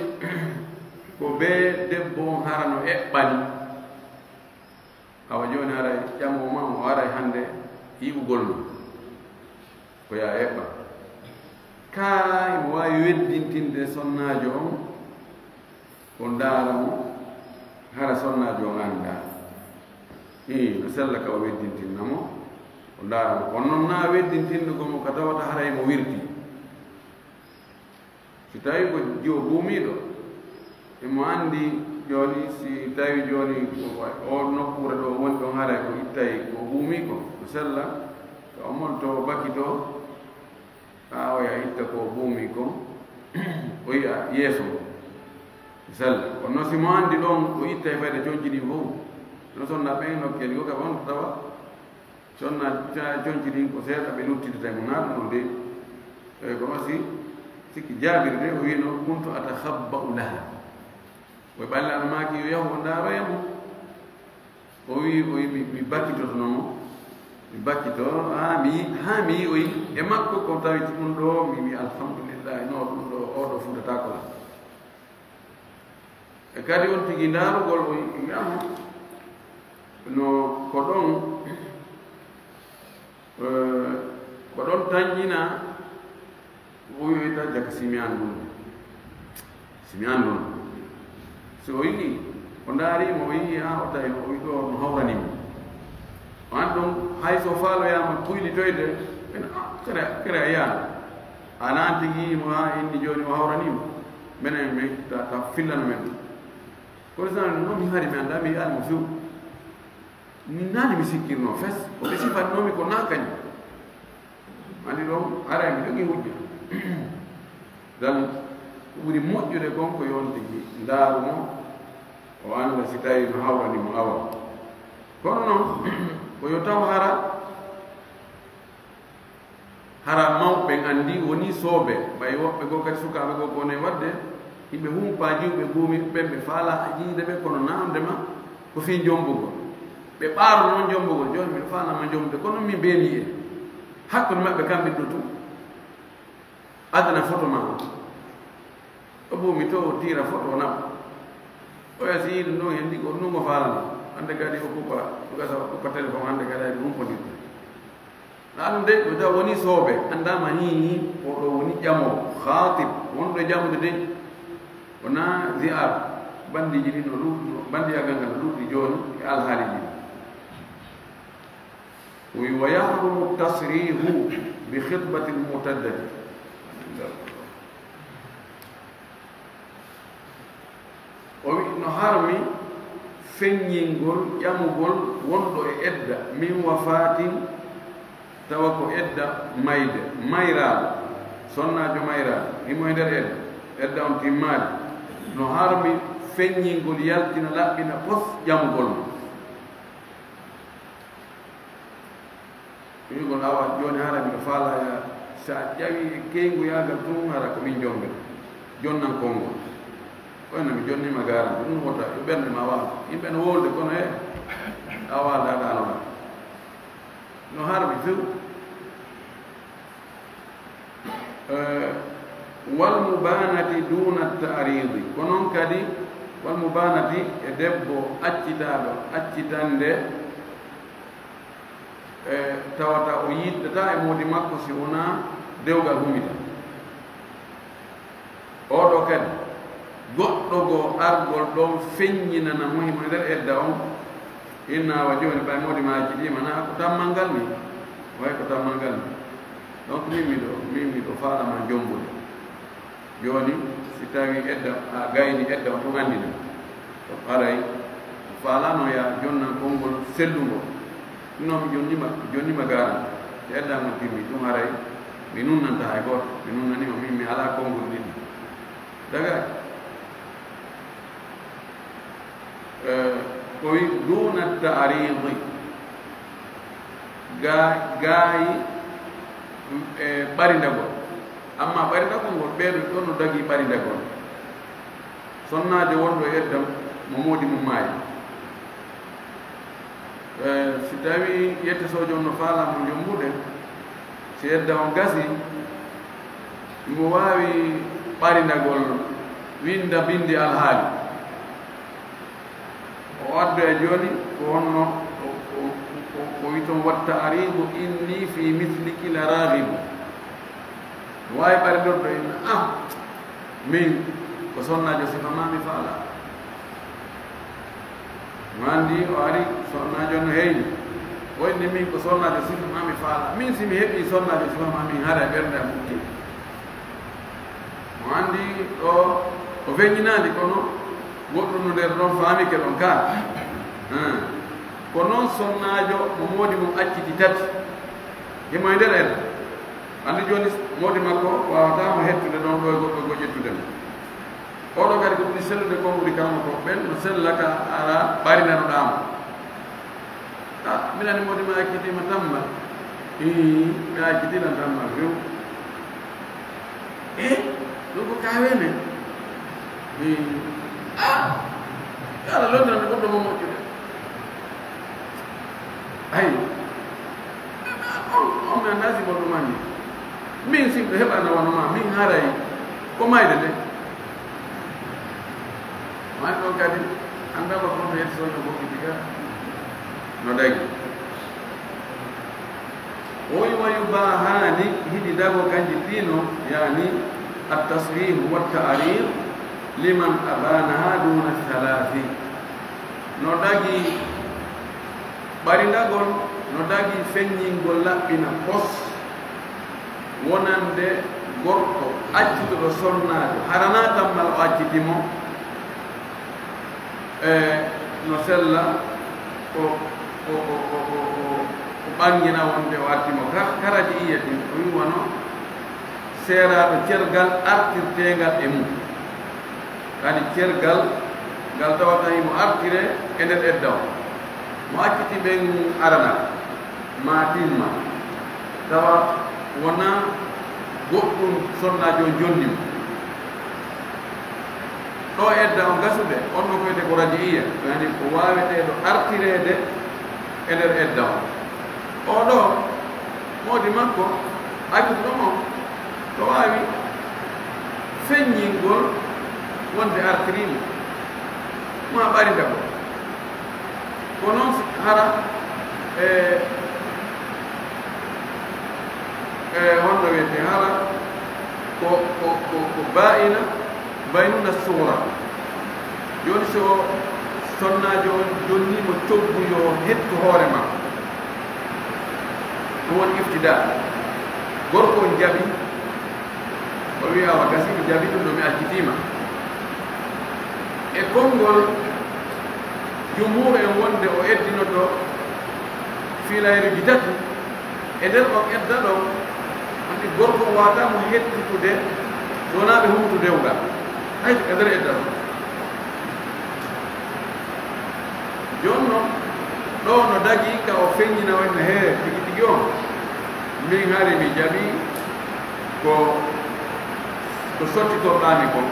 ko bee debbo on hara no eɓɓani. Awa jooni haray ƴamoo ma o aray hannde yi'ugol ma. Ko yaa eɓɓa. Kaa imo waawi weddintinde sonnaajo on, o ndaara mo, hara sonnaajo on anndaa. Ii, no sella ka o weddintinna mo, o ndaara mo. Kono non naa weddintindugol mo ka tawata haray mo wirti. Si tawii ko jiwo buumiiɗo, imo anndi Jooni, si tawi jooni ko o nokkuure ɗo woni ɗon, haray ko ittay ko buumi ko, ko sella, to o molto bakito, haa o yaha itta ko buumi ko, o yi'a yeeso mum, sella. Kono si mo anndi ɗon, o ittay fayda conci ɗin fof. No sonna ɓen nokkeeli ko, ka on tawa sonna ca-, conci ɗin ko seeɗa ɓe luttidata e mum. Naa ɗum ɗon de, e, kono si sikki Jaabir de, o wiino, "Kuntu atakhabba'u laha." O ɓalla no maaki yo yahu o ndaaroya mo. O wi, o wi, "Mi, mi bakkitotono mo. Mi bakkito, haa mi, haa mi yi'oyi e makko ko tawi ɗum ɗo, mi wi, alhamdulillahi, no ɗum ɗo, o ɗo fuutataako lan." E kadi on tigi ndaarugol o yi'amo no ko ɗon, eh, ko ɗon tanƴina, o wi'oyta jaka si mi anndun. Si mi anndun. Si o yi'i, o ndaari mo, o yi'i, haa o tawi, o wi'i ɗo no hawrani mo. O an ɗum, hay so faaloyaama kuylitoyde, ɓen, "Ah, kere, kere a yi'aano. A naan tigi yi'i mo haa inni jooni o hawranii mo. Menen, men, ta, ta fillano men ɗum." Kono si noon mi hari mi anndaa, mi yi'aali mo few. Ni naani mi sikkirnoo fes, ko ɓe sifatnoomi ko naa kañum. Anndi ɗoon, haray mi jogii hujja. Dan, ko ɓuri moƴƴude kon ko yo on tigi ndaaru mo, o annda si tawii no hawrani mo awa. Kono noon, ko yo taw hara, hara mawɓe ɓen anndi wonii soobe, ɓay woɓɓe goo kadi sukaaɓe goo ko woni e waɗde, yimɓe humpaa jiwɓe buumi ɓen, ɓe faalaa a jiide ɓe, kono naamnde ma ko fii jommbugol. Ɓe ɓaaro noon jommbugol, jooni miɗo faalaa ma jommbude, kono min mbeemi e hakkunde maɓɓe kamɓe ɗo tun. Adana foto ma o. O buumi to o tiira foto o naɓa. O yasi ɗum ɗon hen ndi ko ɗum ɗon ko faalano. Hannde kadi o kupa, o gasa o kupa téléphone hannde kadi ay ɗum humpondirde. Na ɗum de, ko taw woni soobe, anndaama ni, o ɗo woni ƴamo, khatib, wonɗo ƴamude de. Wona ziar, bandiiji ɗin no ɗuuɗi, no bandiyagal ngal no ɗuuɗi jooni e alhaaliiji ɗin. O wi, "Wa yahrumu tasrihu bi khitbatil mu'taddati." O wi, no harmi feññingol ƴamugol wonɗo e edda, min wafatin, tawa ko edda mayde, mayraaɗo, sonnaajo mayraaɗo, himo e nder edda, edda on timmaali. No harmi feññingol, yaltina, laɓɓina pos ƴamugol mo. Wi'ugol, "Awa, jooni hara miɗo faalaa ya, si a ƴawi e keynguyagal tun, hara ko min jonnga." Jonnan konngol. Kono mi jonniima garanti, ɗum wota, yo ɓernde ma waalo. Yimɓe no wowlude, kono he, a waaldaɗaano ma. No harmi few. Eh, wal mubanati duna ta'ridi. Ko noon kadi, wal mubanati e debbo accitaaɗo, accitande, eh, tawata o yiddataa e moodi makko si wonaa dewgal humita. Oɗo kadi, goɗɗo goo argol ɗoon feññinana mo himo e nder edda on, inna awa jooni ɓay moodi ma accitiima, na ko tammal ngal ni, way ko tammal ngal ni. Donc min miɗo, min miɗo faalaa ma jommbude. Jooni, si tawii edda, a gayni edda on tun anndina. To haray, faalaano ya jonnan konngol sellungol. No mi jonniima, jonniima garan. Si edda on timmi, tun haray, mi nunnanta hay gooto. Mi nunnaniima, min mi alaa konngol ɗiɗi. Daga, eh, ko wi duuna taaridi. Ga-, gaayi, eh, ɓarindagol. Amma ɓarindagol ngol, ɓeeɗo ɗon no dagii ɓarindagol. Sonnaajo wonɗo e edda mo moodi mum maayi. Eh, si tawii yettisoojo on no faalaa mo jommbude, si edda on gasii, mo waawi ɓarindagol, winnda binndi alhaali. O addoya jooni ko wonno o, o, o, o wi toon, "Wa taaridu inni fi misliki la raagibu." Waawi ɓarindorde en, "Ah, min ko sonnaajo sifa ma mi faalaa." Mo anndi o ari, sonnaajo no heyni. O inni, "Min ko sonnaajo sifa ma mi faalaa." Min si mi heɓii sonnaajo sifa ma, min hara e ɓernde am ɓutti. Mo anndi ɗo o feññinaali, kono Goɗɗum no nder ɗon faamike ɗon ka. Hmm. Ko noon sonnaajo mo moodi mum acciti tati. Himo e nder en. Anndi jooni moodi makko waawataa mo hettude ɗon ɗo e goɗɗo goo ƴettude mo. Oɗo kadi ko ɓuri sellude konguɗi kala mo ko ɓen no sella ka ara ɓarinanoɗaa mo. Ah, minen ni moodi ma accitiima tamma. Ii, mi accitiilan tamma few. Eh, ɗum ko kaawee men. Ii, ah, yo Allah lontinande ɓurɗo mo moƴƴude. Ayi. On, on mi anndaa si mo ɗum anndi. Min si miɗo heɓa na wano ma, min haray ko mayde nde. Maa ɗon kadi, anndaa ba konto yetti sonno fof ko diga no dagi. O wi wa yubaahaani hiɗi dago kanji ɗiino, yaani at-tasriihu wa ta'riir liman abaanaha duuna thalathi. No dagi ɓarindagol, no dagi feññingol laɓɓina pos wonande gorko accituɗo sonnaajo, hara na tammal o acciti mo, e no sella ko, ko, ko, ko ɓangina wonde o arti mo ka, ka raji'iyya tin, o wi wano seeraaɗo cergal artirteengal e mum. Kadi cergal ngal tawata himo artire e nder edda o. Mo acciti ɓen arana, ma timma, tawa wonaa goɗɗum sonnaajo on jonni mo. Ɗo edda on gasude, on no koyte ko raji'iyya, yani ko waaweteeɗo artireede e nder edda on. Oo ɗoo, moodi makko, accituɗo mo, no waawi feññingol wonde artirii mo, maa ɓarinda ko. Ko noon si hara, e, e, honno wiyetee, hara ko, ko, ko, ko baa'ina, baynuna suura. Jooni so sonnaajo on jonni mo coggu yo hettu hoore makko. Ɗum woni iftidaa. Gorko on jaɓi, o wi'a, "Wa gasi, mi jaɓi ɗum ɗo, mi accitiima." E konngol jumhuur en wonde o eddinoto fiilayruuji tati, e nder on edda ɗon, anndi gorko waawataa mo hettitude, so wonaa ɓe humtu dewgal. Hay e nder edda ɗon. Jooni non, ɗo no dagi ka o feññina wonno, "Hee, tigi tigi on, min hari mi jaɓi ko, ko sottitorɗaami kon.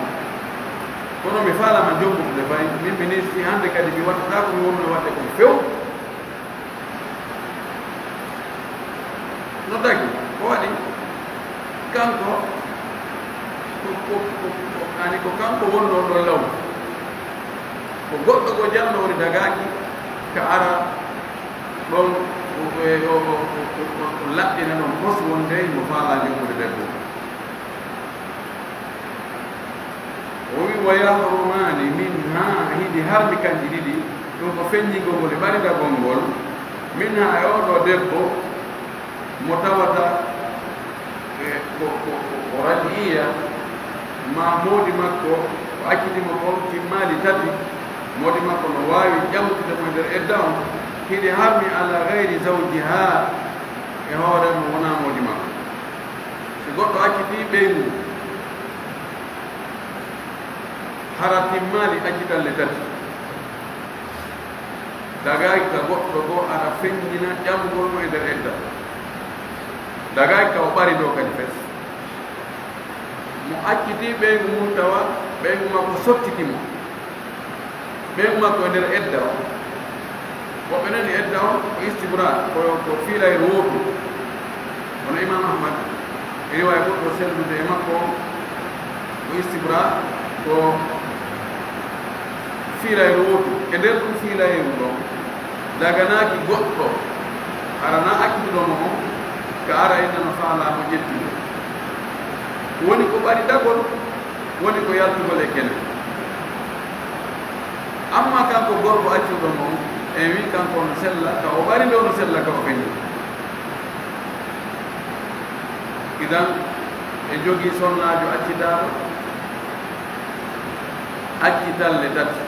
Kono mi faalaama jombude fay, min mi nii si hannde kadi mi wattataa ko mi wonno waɗde kon few." No dagi, ko waɗi? Kanko, ko, ko, ko, ko, ani ko kanko wonnoo ɗon law. Ko goɗɗo goo janno woni dagaaki ka ara ɗon, o, o, o laɓɓina ɗon pos wonde mo faalaa jombude debbo. O wi, "Wa yahrumaani minha", hiɗi harmi kanji ɗiɗi, ɗum ko feññingol ngol e ɓarindagol ngol, "minha", e oo ɗoo debbo, mo tawata, e, ko, ko, ko, ko raji'iyya, ma moodi makko, ko acciti mo kon timmaali tati, moodi makko no waawi ƴamtude mo e nder edda on, hiɗi harmi ala gayri zawjiha, e hoore mo wonaa moodi makko. Si goɗɗo accitii ɓeyngu, hara timmaali accitalle tati, dagaaki ka goɗɗo goo ara feññina ƴamgol mo e nder edda. Dagaaki ka o ɓari ɗoo kadi fes. Mo accitii ɓeyngu mum tawa ɓeyngu makko sottiti mo. Ɓeyngu makko e nder edda o. Woɓɓe nani edda o ko istibra, ko, ko fiilayru wootu. Kono Imam Ahmad, e riwaaya ɓurɗo sellude e makko on, ko istibra, ko fiilayru wootu. E nder ɗum fiilayru ɗon, daganaaki goɗɗo, hara na accituɗo mo on, ka ara inna no faalaa mo ƴettude. Woni ko ɓari dagol, woni ko yaltugol e kene. Amma kanko gorko accuɗo mo, en wi kanko no sella, ka o ɓari nde no sella ka o feñi. Idan, e jogii sonnaajo accitaaɗo, accitalle tati.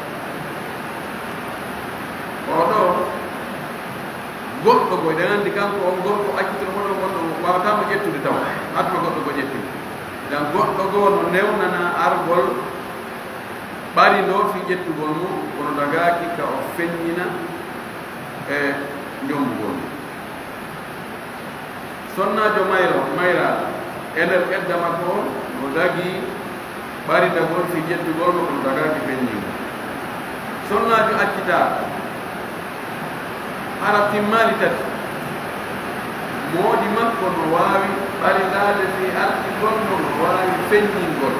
Goɗɗo goo, eɗen anndi kanko on gorko accitoro mo ɗon, goɗɗo goo waawataa mo ƴettude taw, aduna goɗɗo goo ƴettude. Idan goɗɗo goo no newnana argol ɓari ndoo fii ƴettugol mo, kono dagaaki ka o feññina e njombugol mo. Sonnaajo mayro, mayraaɗo, e nder edda makko on, no dagii ɓarindagol fii ƴettugol mo, kono dagaaki feññingol. Sonnaajo accitaaɗo, hara timmaali tati, moodi makko no waawi ɓarindaade fii alɗigol mo, no waawi feññingol.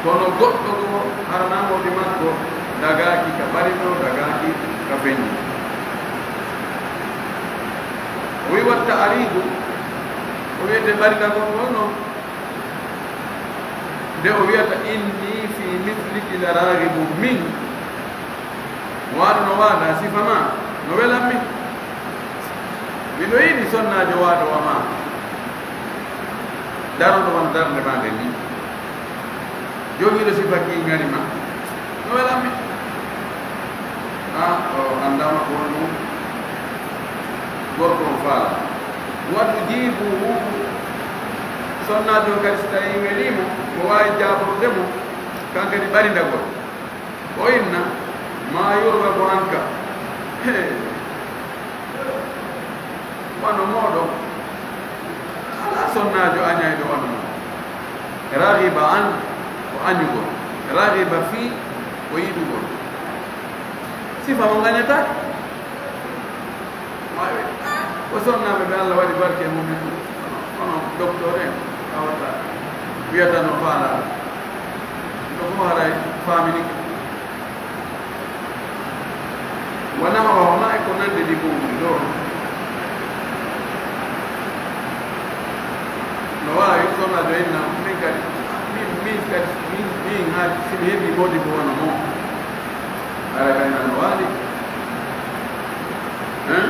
Kono goɗɗo goo, hara naa moodi makko, dagaaki ka ɓarindoo, dagaaki ka feññi. O wi'i, "Wa ta'riidu", o wi'ete ɓarindagol ngol non. Nde o wi'ata, "Inni fii misliki la raaghibun", min, waano no waadaa sifa maa, no welan min. Miɗo yiɗi sonnaajo waadoowo maa, daroɗo wano darnde maa nden nii. Jogiiɗo sifa kii ŋari ma. No welan mi. Ah, o anndaama ko woni ɗum. Gorko on faala. Wa tujibuhu, sonnaajo on kadi, si tawii welii mo, o waawi jaaborde mo, kan kadi ɓarindagol. O inna, "Ma yurghabu anka." He. Wano mooɗon, alaa sonnaajo añayɗo wano mo. Raghiba an ko añugol. Raghiba fii ko yiɗugol. Sifa mo ngañataake. Waawi, ko sonnaaɓe ɓe Allah waɗi barke e mumen. Kono docteur en, awata, wiyata no faalaa. Ɗo fof haray faaminike. Wa nahwahumaa, e ko nanndi ɗi fof ɗo. No waawi sonnaajo inna, min kadi, min, min kadi, min, min haa si mi heɓii moodi ko wano mo. Ara kay nan no waawi. Hein?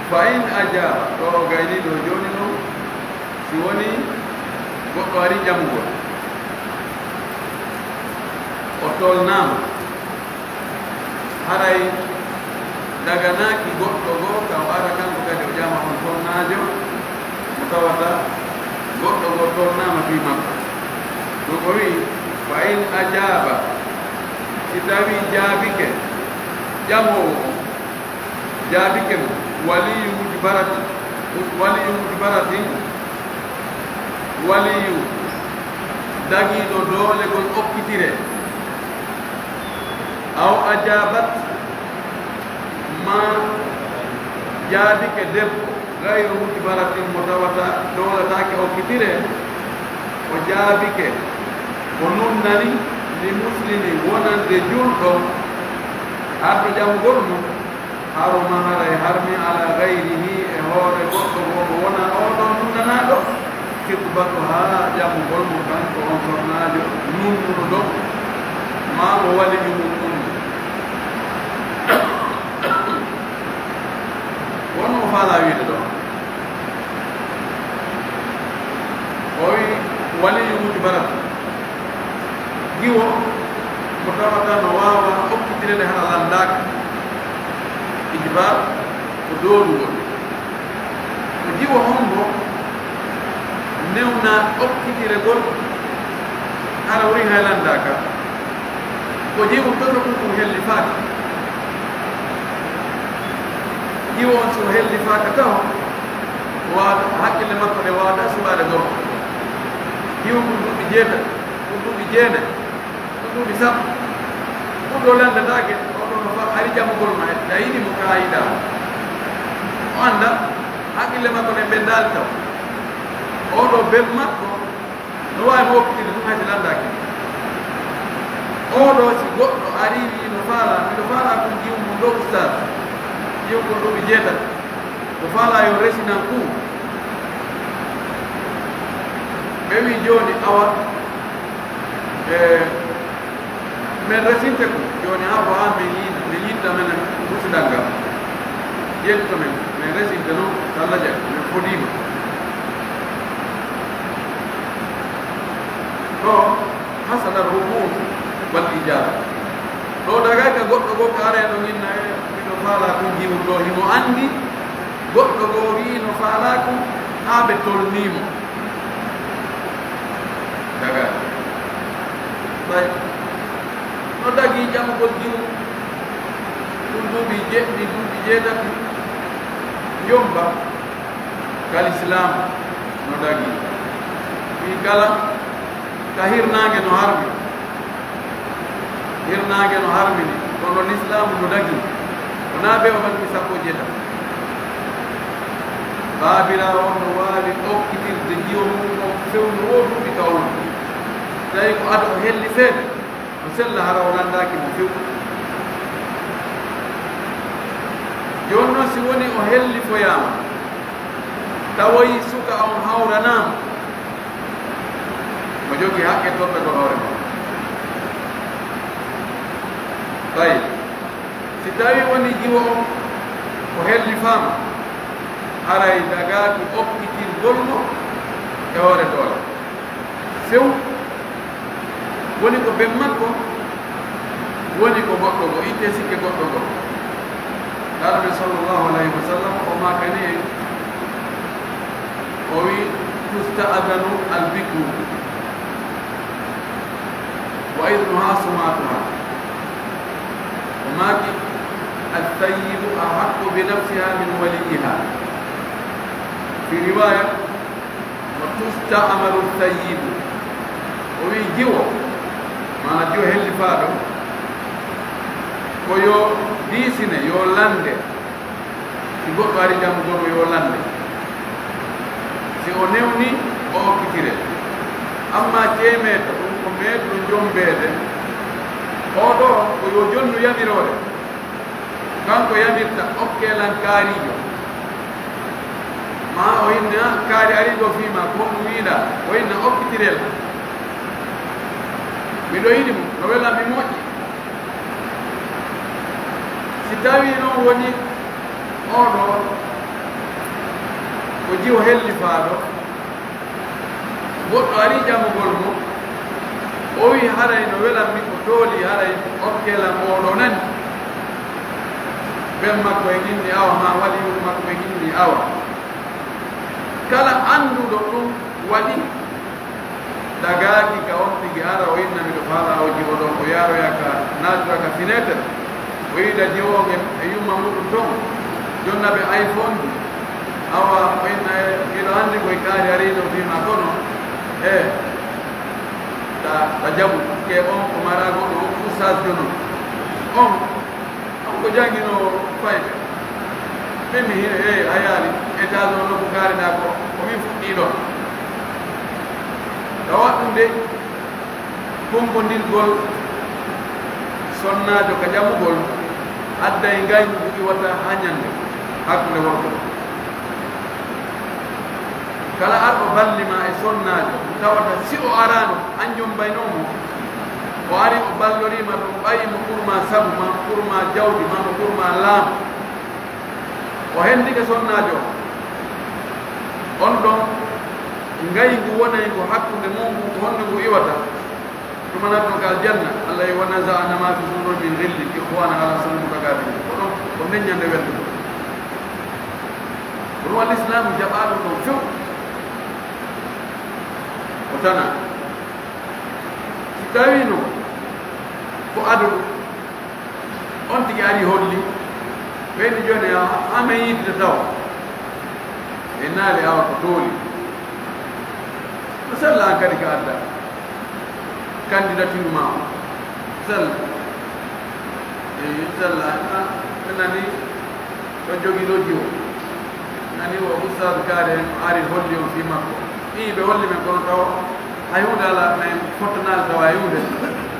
Fa in ajaaba, ɗo o gayni ɗo jooni ɗo, si woni goɗɗo ari ƴamugol, o tolnaama, haray daganaaki goɗɗo goo ka o ara kanko kadi o ƴama on tolnaajo, mo tawata goɗɗo goo tolnaama fii makko. Ɗum o wi'i, "Fa in ajaaba", si tawii jaabike ƴamoowo on, jaabike mo, "waliyyu mujbaratin", waliyyu mujbaratin, waliyyu dagiiɗo doole gol okkitire, "aw ajaabat", maa jaabike debbo, "gayru mujbaratin", mo tawata doolataake okkitire, o jaabike, o nunnani, "li muslimin", wonande julɗo, arɗo ƴamugol mo, "haruma", haray harmi, "ala gayrihi", e hoore goɗɗo goo mo wonaa oo ɗoo nunnanaaɗo, "khitbatuhaa", ƴamugol mo kanko on sonnaajo nunnuɗo ɗon, maa mo waliyyu mum ɗum. Wonno o faalaa wiide ɗoo. O wi'i, waliyyu mujbarat. Giwo mo tawata no waawa okkitire nde hara lanndaaka. Ijbar ko doolugol. Ko giwo hombo newna okkitiregol hara woni hay lanndaaka. Ko giwo toto ɗum ɗum hellifaaka. Giwo on so hellifaaka taw, waata hakkille makko ɗe waata suɓaade gorko. Giwo ɗum duuɓi jeetati, ɗum duuɓi jeenayi, ɗum duuɓi sappo. Ɗum ɗo lanndataake, o ɗo no fa-, ari ƴamugol ma, a yiɗi mo ka a yiɗaa. O annda, hakkille makko ɗen ɓenndaali taw. O ɗo ben makko, no waawi mo okkitinde ɗum hay si lanndaaki. O ɗo si goɗɗo ari wi'i no faalaa, miɗo faalaa ɗum giwo mum ɗo ustaas. Giwo mum ɗo mi jeetati. Ko faalaa yo resinan ku. Ɓe wi'i jooni awa, e, men resinte ko jooni haa ko haa men yi-, men yitta men musidal ngal. Yetto men, men resinte noon, Alla jaɓi, men fodiima. Ɗo hasala rukun wal ijaba. Ɗo dagay ka goɗɗo goo ka ara e ɗo inna e Faalaa ko jiwruɗo, himo anndi goɗɗo goo wi'i no faalaa ko, haa ɓe tolnii mo. Daga. Ɓay. No dagii ƴamugol jiwru. Ɗum duuɓi jeɗɗi, duuɓi jeetati. Yomba. Ka Lislaam no dagii. Fii kala ka hirnaange no harmi. Hirnaange no harmini, kono Lislaamu no dagii. Wonaa ɓe o ɓanndi sappo e jeetati. Baabiraawo on no waawi okkitirde jiwo mum on fewndo woo duuɓi ka o woni. Tawi ko ado o helli seeɗa, o sella hara o lanndaaki mo few. Jooni non, si woni o hellifoyaama, tawoyi suka on hawranaama, mo jogii haqqe toppagol hoore makko. Ɓay si tawi woni jiwo on ko hellifaama, haray dagaaki okkitirgol mo e hoore doole. Few woni ko ben makko, woni ko goɗɗo go, itte sikke goɗɗo go. Laara men sallallahu alayhi wa sallam, o maakani en, o wi, "Tusta'danu al-bikru wa idnuha sumatuha." O maaki, "Al-thayyibu ahaqqu bi nafsiha min waliyiha." Fi riwaya, "Wa tusta'maru thayyibu." O wi jiwo, maana jiwo hellifaaɗo, ko yo diisine, yo lande. Si goɗɗo ari ƴamugol mo, yo lande. Si o newni, o okkitire. Amma ceemeeɗo, ɗum ko meeɗuɗo jombeede, oo ɗoo ko yo jonnu yamiroore. Kanko yamirta, "Okkee lan kaariijo." Maa o inna, "Kaari arii ɗoo fii maa, ko honɗum wi'uɗaa?" O inna, "Okkitiree lan. Miɗo yiɗi mo, no welan mi moƴƴi." Si tawii non woni oo ɗoo ko jiwo hellifaaɗo, goɗɗo arii ƴamugol mo, o wi'i, "Haray no welan mi ko tooli, haray okkee lan oo ɗoo nani." Ben makko en inni awa, maa waliyuuɓe makko ɓen inni awa. Kala annduɗo ɗum waɗi, dagaaki ka on tigi ara o inna, "Miɗo faalaa oo jiwo ɗoo," o yaaroya ka, naatoya ka fineeter, o yiida jiwo on e, e yumma muɗum ton, jonna ɓe iPhone ji. Awa o inna, "E, miɗo anndi ko e kaari arii ɗoo fii maa, kono, e, ta, ta jaɓu, ke on ko maraa goɗɗo, on ustaas jono. On, on ko jannginoowo fayɓe." Min mi hino, e, a yaali, étage on nokku kaariɗaa ko, ko min fuɗɗii ɗon. Tawa ɗum de, Konkondirgol sonnaajo ka ƴamugol adday ngayngu iwata haa ñannde hakkunde worɓe. Kala arɗo balli ma e sonnaajo, tawata si o araano, an jombaynoo mo, o ari o ballorii ma ɗum, ɓayi mo ɓur ma sabu, maa mo ɓur ma jawdi, maa mo ɓur ma laamu, o hendike sonnaajo on, on ɗon ngayngu wonay ngu hakkunde mon ngun, ko honde ngu iwata? Ɗum wonata ɗon ka aljanna. Allah wi, "Wa naza'na ma fi sudurihim min ghillin ikhwana ala sururi mutaqabilin." Ko ɗon, ko nden ñande welnde ɗon. Ko ɗum Al Islaamu jaɓaa ɗum ɗon few. O tana. Si tawii non ko ado ɗum, on tigi ari holli, ɓeyni jooni a, a men yiɗde tawa. E naali awa ko dooli. No sella an kadi ka adda candidature ma o. Sella. Eyi, sella. A, ɓe nani ɗo jogii ɗo jiwo. Nani o Ustaz Kaare en ari holli on fii makko. Ii, ɓe holli men kono tawa hay huunde alaa, men fottanaali tawa hay huunde.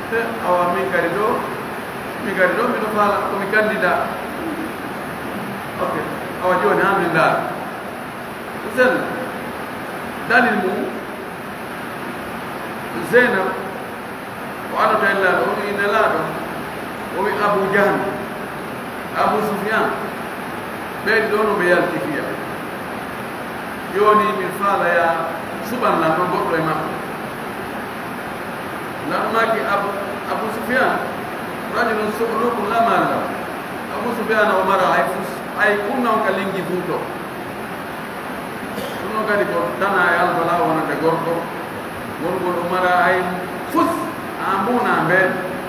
Te awa min kadi ɗo, min kadi ɗo miɗo faala ko mi candidat. Ok, awa jooni haa min ndaara. Sella. Dalil mum, Zeynab, ko adota e Nelaaɗo, o wi'i Nelaaɗo, o wi'i Abu Jahl, Abu Sufyan, ɓee ɗiɗo no ɓe yalti fiya. Jooni min faala yaa suɓan lan ɗon goɗɗo e maɓɓe. Nan maaki Abu, Abu Sufyan, rajulun su'lukun la mala lahu. Abu Sufyaan o mara hay fus, hay kunna on ka lingi fuuto. Ɗum noon kadi ko dana e alfala wonande gorko. Wongol o mara hay fus, a mbuuna mbe,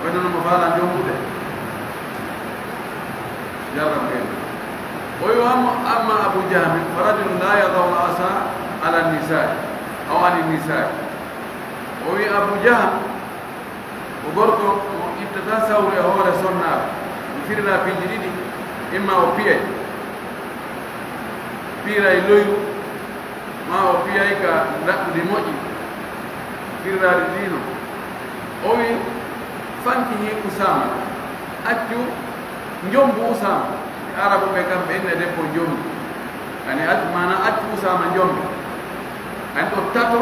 wonno no mo faala jombude. Jarram ɓen. O yo amma, amma Abu Jahmi, فرجل لا يضع العصا على النساء أو عن النساء. O wi Abu Jahm, o gorko mo ittata sawru e hoore sonnaaɓe. Mi firira piiji ɗiɗi, imma o piyay, piiray loyru, ma o piyay ka ndaɗɗudi moƴƴi. Firiraade diino. O wi, fankihi Usaama, accu njombu Usaama. Arabu ɓe kamɓe inne debbo njombu. Ani accu, maana accu Usaama njombu. Ani ɗo tato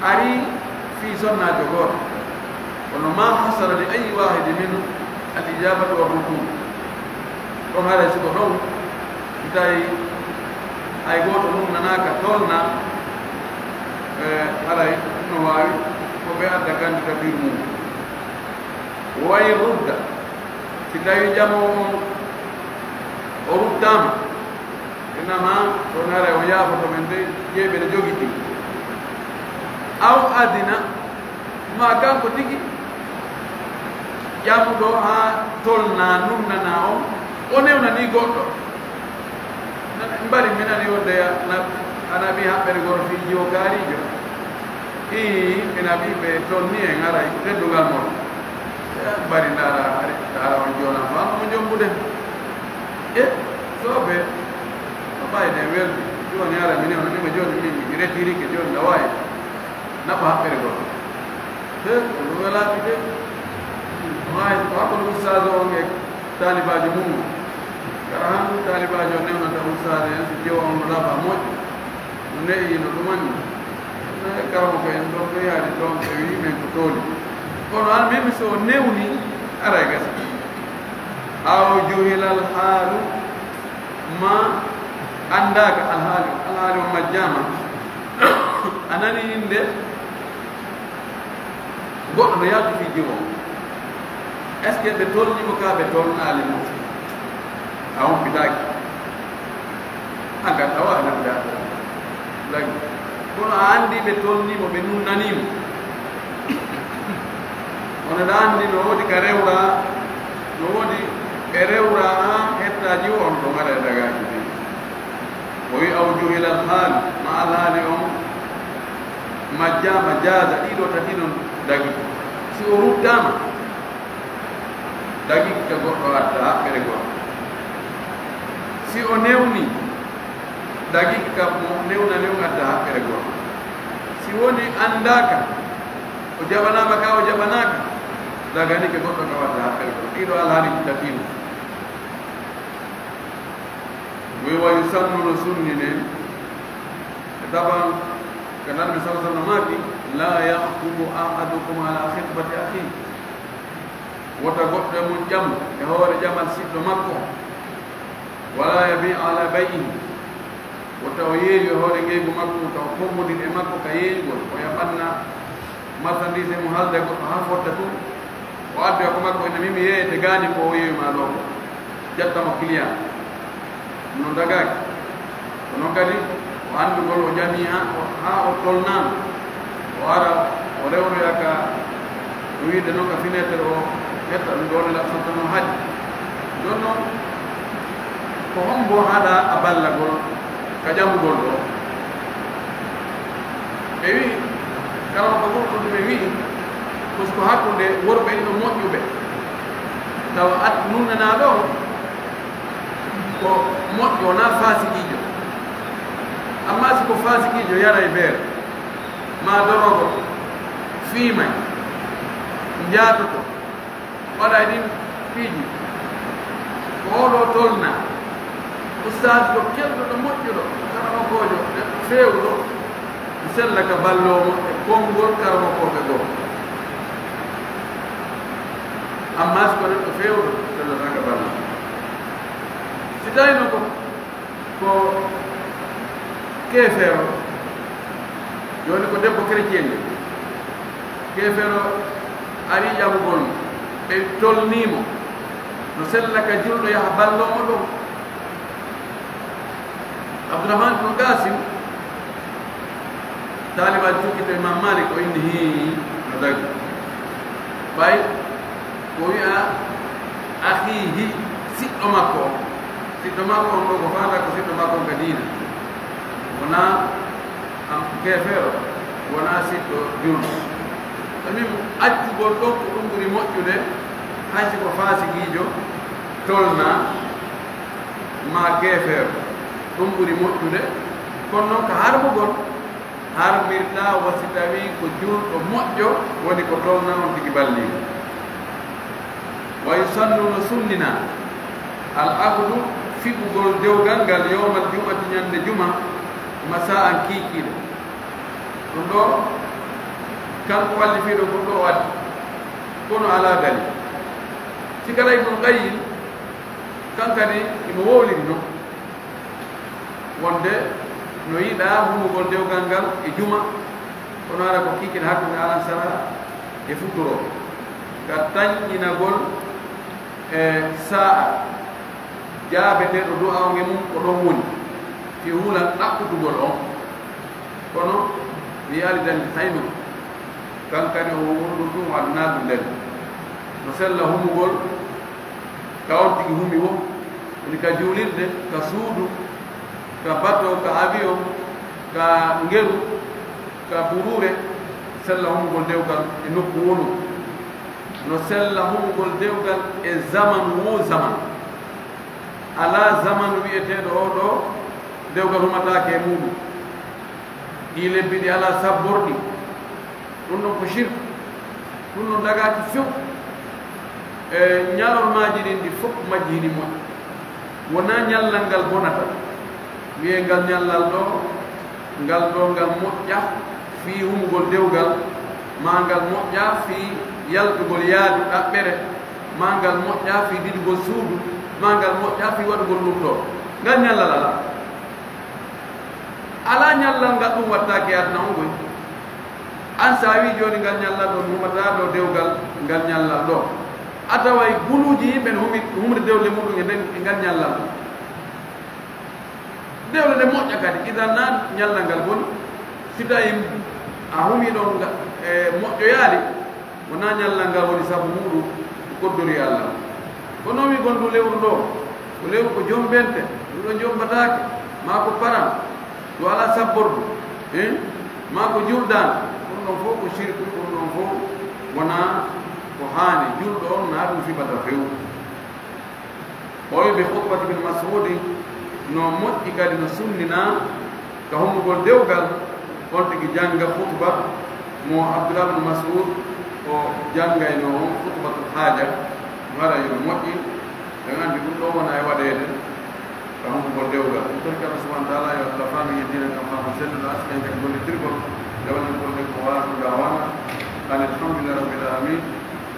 ari fii sonnaajo gooto. Kono ma hasala li ayi waahidi min al ijabatu wa rukun. Ɗon haray siko ɗon, si tawi hay gooto mum nanaaka tolna, e, haray no waawi ko ɓe adda candidature mum. Wa in rudda, si tawi jamoowo on o ruttaama, inama ɗon haray o yaafoto men de, jeeɓe no jogitii. Aw adina, ma kanko tigi ƴamuɗo haa tolna, nunnana on, o newnani goɗɗo. Mbari mi nani wonde na-, ana ɓi haɓɓere goro fii jiwo kaarijo. Ii, ina ɓi ɓe tolni en haray teddungal mon. Eh, mbari ndaara, ari ndaara on joona faa mo jombude. E, soobe, ko ɓayde weldi. Jooni haray mi newnanima jooni mi, mi retirike jooni na waawi. Naɓa haɓɓere goo. He, ko ɗum welaaki de. Maayi, ko hakkunde ustaas on e taalibaajo mum on. Kala han ɗum taalibaajo on newnata ustaas en, si jewa on no laaɓa moƴƴo. No ne'i no ɗumani. E karamoko en ɗon ɓe yaari ɗon ɓe wi'i men ko tooli. Kono an min so newni, ara e gasa. Aw juhilal haalu ma anndaaka alhaali o, alhaali o majjaama. A nani innde goɗɗo no yalti fii jiwo. Est-ce que ɓe tolni mo ka ɓe tolnaali mo? A humpitaaki. An kan tawa a nafida. Lagi. Kono a anndi ɓe tolni mo, ɓe nunnani mo. Kono ɗa anndi no woodi ka rewra, no woodi ɓe rewra haa hettaaji o on ɗo mara e dagaaki ɗi. O wi aw juhilal haal, ma alhaali on majjaama jaaza, ɗiɗo tati non dagi. Si o ruttaama, dagi ka goɗɗo adda haɓɓere goɗɗo. Si o newni, dagi ka mo newna newn adda haɓɓere goɗɗo. Si woni anndaaka, o jaɓanaama ka o jaɓanaaka, dagani ke goɗɗo ka wadda haɓɓere goɗɗo. Ɗiɗo alhaali tati non. Wi wa yusannu no sunnine, e taban, ka Nabi sallallahu alaihi wasallam maaki, "La yakhtubu ahadukum ala khitbati akhihi." Wota goɗɗo e mon ƴam e hoore ƴamal siɗɗo makko. Wala yabi ala bay'ihi. Wota o yeeyu e hoore ngeygu makko, wota o kombodiri e makko ka yeeyugol, o yaɓanna marchandise mum halda e goɗɗo haa fotta tun. O addoya ko makko, ina mimi yeeyete gaani ko o yeeyu ma ɗo ko. Jatta mo client. No dagaaki. Kono kadi o anndugol o ƴami haa, haa o tolnaama. O ara, o rewroya ka, o wiide noon ka fenêtre o ƴetta ɗum ɗo, nela sotta noon haaɗi. Jooni noon, ko hombo haɗa a ballagol ka ƴamugol ɗo? Ɓe wi'i, kala ko ɓurɗo ɗum ɓe wi'i, ko so ko hakkunde worɓe ɗiɗo moƴƴuɓe. Tawa at nunnanaaɗo on ko moƴƴo, wonaa faasikiijo. Amma si ko faasikiijo yaray beer, maa dorogo, fiimay, njaatoto, waɗa e ɗin piiji, ko oɗo tolna, ustaas ko kelɗo, ɗo moƴƴuɗo, karamokoojo, neɗɗo feewɗo, sella ka balloomo e konngol karamokooɓe goo. Amma si ko neɗɗo feewɗo, sellata ka balloomo. Si tawii noon ko, ko keefeero, jooni ko debbo chrétien, keefeero ari ƴamugol mo, ɓe tolnii mo, No sella ka julɗo yaha balloo mo ɗon. Abdurrahman ibn Qasim, taaliban cukkito Imam Malik, o inni, hii, no dagi. Ɓay ko wi'a akhihi, siɗɗo makko on. Siɗɗo makko on ɗo ko faanda ko siɗɗo makko on ka diina. Wonaa am keefeero, wonaa siɗɗo julɗo. Ɗo min accugol ɗon ko ɗum ɓuri moƴƴude, hay si ko faasikiijo tolnaa maa keefeero, ɗum ɓuri moƴƴude. Kono noon ka harmugol, harmirtaa wa si tawii ko julɗo moƴƴo woni ko tolnaa on tigi balliiɗo. Wa yusannu, no sunninaa, al aqdu, fiɓugol dewgal ngal, yawmal jum'ati, ñande juma, masa'an, kiikiiɗe. Ɗum ɗo, kanko wallifiiɗo ko ɗo o addi, kono alaa dalil. Si kala Ibnul Qayyim, kan kadi imo wowliri non, wonde no yiɗaa humugol dewgal ngal e juma, kono hara ko kiikiiɗe hakkunde alansara e futuro, ka tanƴinagol e saa'a jaabeteeɗo du'a on e mum ko ɗon woni, fii hulan ɗaɓɓutugol on. Kono mi yaali dandi hayno, kan kadi o wonɗum ɗum, o addanaa ɗum nden. No sella humugol ka on tigi humi wo, woni ka juulirde, ka suudu, ka bato, ka avion, ka ngeru, ka buruure, sella humugol dewgal e nokku wonu. No sella humugol dewgal e zamanu wo zamanu. Alaa zamanu wi'eteeɗo oo ɗoo dewgal humataake e muuɗum. Ɗii lebbi ɗi alaa sabborɗi. Ɗum ɗon ko shirku. Ɗum ɗon dagaaki few. E ñalormaaji ɗin ɗi fof majji hini moƴƴi. Wonaa ñallal ngal bonata. Wiyee ngal ñallal ɗoo, ngal ɗoo ngal moƴƴa fii humugol dewgal, maa ngal moƴƴa fii yaltugol yaadu ɗaɓɓere, maa ngal moƴƴa fii didugol suudu, maa ngal moƴƴa fii waɗugol ɗum ɗoo. Ngal ñallal alaa. Alaa ñallal ngal ɗum wattaaki e aduna on koy. An, so a wii jooni ngal ñallal ɗoo, mi humataa ɗoo dewgal ngal ñallal ɗoo. A taway guluuji yimɓe no humi-, humde dewle muɗum e nden, e ngal ñallal ɗoo. Dewle ɗe moƴƴa kadi, idan naa ñallal ngal boni. Si tawii a humii ɗon nga-, e moƴƴoyaali, wonaa ñallal ngal woni sabu muuɗum ko koddori Alla. Kono wi gondu lewru ɗoo, ko lewru ko jombente, ndu ɗo jombataake, maa ko paran, ndu alaa sabbordu, eh, maa ko juldaani, ɗum ɗon fof ko sirku, ɗum ɗon fof wonaa ko haani. Julɗo on naa ɗum fibata few. O wi bi khutbati Ibn Mas'ud, no moƴƴi kadi no sunninaa ka humugol dewgal, on tigi jannga khutba mo Abdullah ibn Mas'ud o janngaynoo on, khutbatul haaja, waɗa yo moƴƴi. En anndi ɗum ɗoo wona e waɗeede ka humugol dewgal. En torki Allah subhanahu wa ta'ala yo Allah faamin en diina kan faamu selluɗo, askinen kadi gollitirgol, nde waɗan golle ko waawi ɗum daawana. An alhamdulillahi rabbil alamin.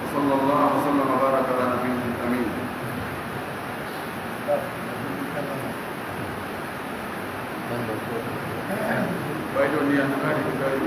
Wa sallallahu wa sallam wa baraka ala nabiyil amin. Ɓay ɗo ndiyam no kadi ko tawi